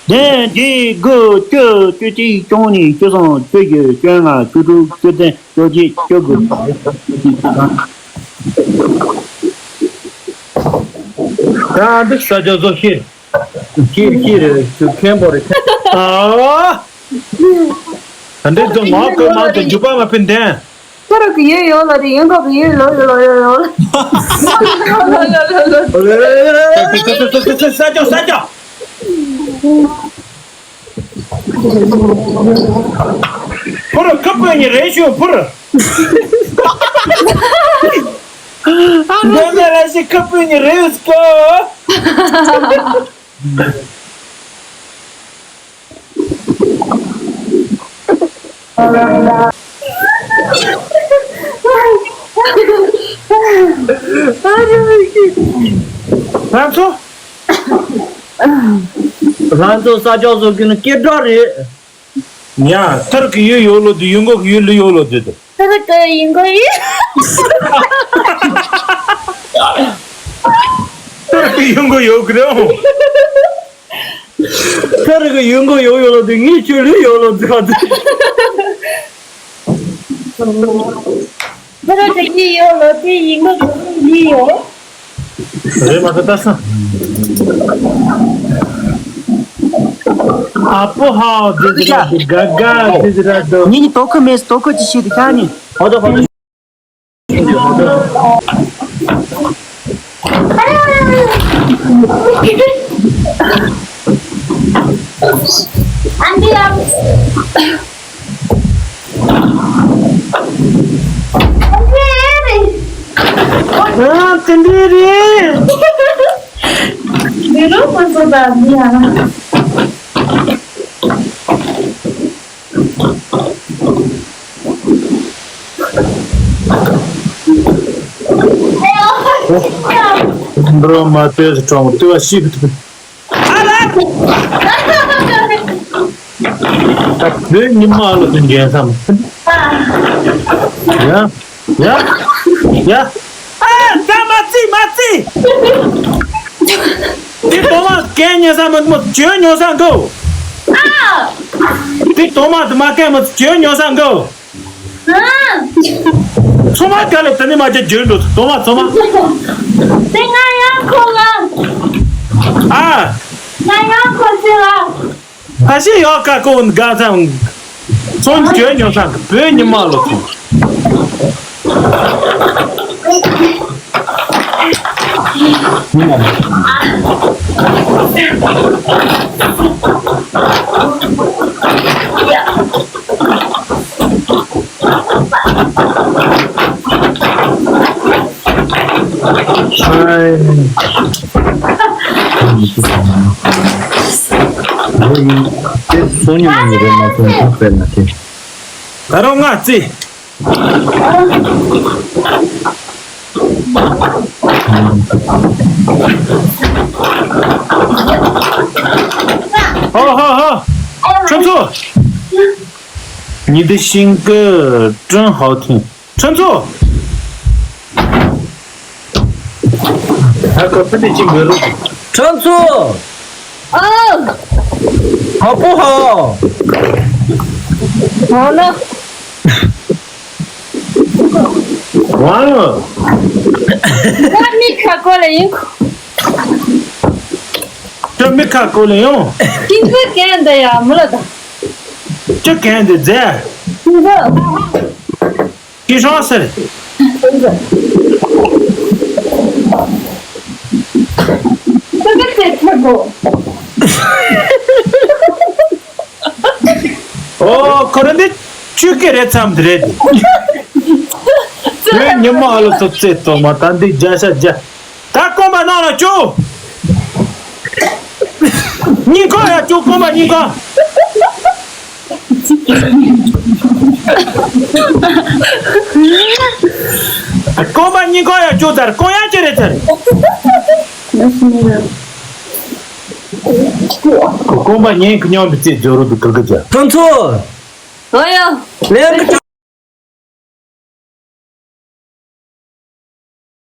བདུན། བརྒྱད། དགུ། བཅུ། བཅུ་གཅིག་བཅུ་གཉིས། བཅུ་གསུམ། བཅུ་བཞི། བཅོ་ལྔ། བཅུ་དྲུག་བཅུ་བདུན། བཅོ་བརྒྱད། བཅོ་དགུ། བཅོ་བརྒྱད། བཅོ་བཅུ། ད་འདི་ས་ཆ་བཟོ་ཤེས། ཤེས་ཤེས་རེད། ཁྱོད་མཁན་པོ་རེད། ཨ། ད་འདི་ཚོ་ངག་གི་ནང་དུ་འཇུག་པ་མ་ཕན་ལྡན། ཁོ་རང་གི་ཡོད་ཡོད་ལ་རེད། ཡོད་འགོག་གི་ཡོད་ལོ་ཡོད་ལོ་ཡོད་ཡོད་ལ། ས་ཆ་ས་ཆ། ཕུར་ཁ་པོ་ཉི་རེ་ཞུ་ཕུར། འདོན་མེད་ལ་ཞིག་ཁ་པོ་ཉི་རེ་ཡོད་སྐོ། ང་ཚོ། ང་ཚོ་ས་ཕྱོགས་སུ་ཀུན་སྐད་གྲགས་རེད། ཡ། ཐར་གི་ཡུལ་ཡོད་ལོ་དུ་ཡུལ་འགོག་གི་ཡུལ་ལུ་ཡོད་ལོ་དུ་དུ། ཐར་གི་ཡུལ་འགོག་ཡུལ། ཐར་གི་ཡུལ་འགོག་ཡོད་གི་རེད། ཐར་གི་ཡུལ་འགོག་ཡོད་ཡོད་ལོ་དུ་ངའི་ཆོས་ལུ་ཡོད་ལོ་དུ་ག་དུ། ཁོ་རང་དེ་གཉིས་ཡོད་ལོ་དེ་ཡིན་ནོ་དེ་གཉིས་ཡོད། རེད་མ་ཁ་ལྟ་ས། ཨ་པོ་ཧའོ་དེ་ཟེར་ར་དེ་ག་ག་དེ་ཟེར་ར་དོ། ངེད་གཉིས་དོ་ཁུ་མེད་དོ་ཁུ་ཅི་ཤེས་དེ་ཁྱག་ནི། ཧོ་དོ་ཧོ་དོ། ཨ་འདི་ཡང་། ཨ་དེ་འདྲ་རེད། འདི་རུ་ཁོ་ཚོ་དང་འདི་ཡང་། འགྲོ་མ་ལྟོས་སུ་གྲོང་ལྟོས་པ་ཤིག་ཐུབ། ད་བོད་ཉི་མ་ལོ་དུ་འགན་བསམ། ཡ། ཡ། ཡ། ཨ། ད་མ་རྩི་མ་རྩི། དེ་དོ་མ་གན་ཉན་ས་མི་མོ་བྱོས་ཉོ་ས་འགོ། དེ་དོ་མ་དུ་མ་གན་མ་བྱོས་ཉོ་ས་འགོ། ཚོ་མ་ག་ལ་དེ་ནི་མ་བྱ་བྱོས་འགྲོ་དོ་མ་ཚོ་མ། དེ་ང་ཡང་ཁོ་ལ། ཨ། ང་ཡང་ཁོ་ཚེ་ལ། ད་ཤི་ཡོ་ཀ་ཀོ་འགའ་ཚང་། ཚོན་གྱོད་ཉོ་ས་བོད་ཉི་མ་ལོ་ཚོ། ད་རུང་ང་རྩིས། ཧོ་ཧོ་ཧོ། ཁྱོད་ཚོ། ཉི་ཟླ་ཤིང་ཀི་ཀྲུང་ཧའོ་ཐིང་། ཁྲོན་ཚོ། ད་ཁོ་ཕ་དེ་ཅིག་འགོས་རུ། ཁྲོན་ཚོ། ཨ། ཧ་པོ་ཧ། ཧ་ལ། ཝང་། ད་མི་ཁ་ཀོ་ལ་ཡིན། ཁོ་མི་ཁ་ཀོ་ལ་ཡོང་། ཀིང་ཀི་གན་འདི་ཡ་མུ་ལ་ད། ཅི་གན་འདི་རྫས། ཀིང་ཀི། ཀི་ཧྲང་ཟེར། ཨོ་ཁོ་རེ་འདི་ཆུ་སྐེ་རེད་མཚམས་འདི་རེད། བོད་ཉི་མ་ཨ་ལོ་སོ་རྩེ་ཐོག་མ་ད་འདི་རྒྱ་ཤ་རྒྱ། ད་རྐང་པ་ནང་ལ་བཅུག་སྙིང་ཁོག་ཡ་བཅུག་རྐང་པ་སྙིང་ཁོག་རྐང་པ་སྙིང་ཁོག་ཡ་བཅུག་ཚར་རྐང་ཡ་ཅི་རེད་ཚར། རྐང་པ་སྙིང་ཁོག་སྙོམས་པའི་རྩེ་སྦྱོར་རོ་དུ་གུར་གུར་ཅན། ཁོང་ཚོ། ཨོ་ཡ། ལས་ཀ་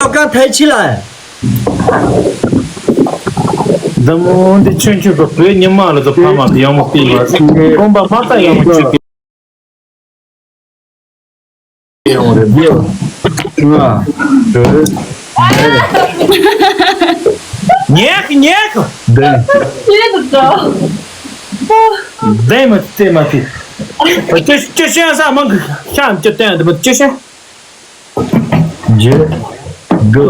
ལོ་ཀ་ཕལ་ཆེ་ལ། འཛམ་བུ་འདི་ཆུང་ཆུང་གི་བོད་ཉི་མ་ལ་དུ་ཕ་མ་གི་ཡག་མོ་སྤེལ་བ། རྐང་པ་མ་རྩ་ཡག་མོ་གཅིག་གི་ཡོང་རེད། ཡོ། ལྔ། དྲུག་ཉེག་ཉེག་བདུན། བདུན་མ་རྩེ་མ་རྩེ། ཅི་ཅི་ཤེས་ས་མང་གི་ཤ་ཅི་བསྟན་འདི་མ་ཅི་ཤེས། བརྒྱད། དགུ།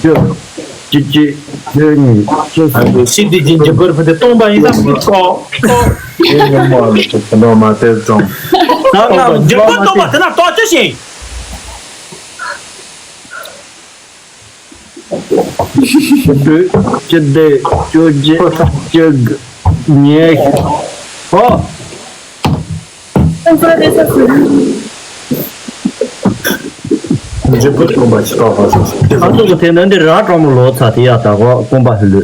བཅུ། བཅུ་གཅིག་བཅུ་གཉིས། བཅུ་གསུམ། ཨ་ནི་ཤི་དེ་ཅིན་ཇི་པར་ཕུ་དེ་སྟོང་པ་ཡིན་ས་མི་ཀོ་ཀོ། ཨེ་ནི་མོ་ལ་ཅི་ནོ་མ་དེ་ཙང་། ད་ང་ཇི་པར་སྟོང་པ་དེ་ན་ཏོ་ཅི་ཤིང་། བཅུ་བདུན། བཅུ་བདུན། བཅུ་བརྒྱད། བཅུ་དགུ། ཉེ་ཤོ། ཨོ། ཁོང་ཚོ་རེ་ས་སུ། འཇིབ་པོ་གཏོང་པ་ཞིག་ཏོག་ཧ་སོང་སོང་། ཨ་ཚོགས་ཀྱི་ཐད་ནས་འདི་ར་ཀྲོང་མོ་ལོ་ཚ་དེ་ཡ་ད་གོ་རྐང་པ་ཧུ་ལུ།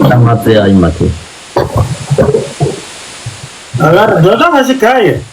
ད་ང་ཚེ་ཡ་ཡིན་མ་ཐེ། ང་ལ་འདོད་ད་ཧ་ཞིག་ག་ཡོད།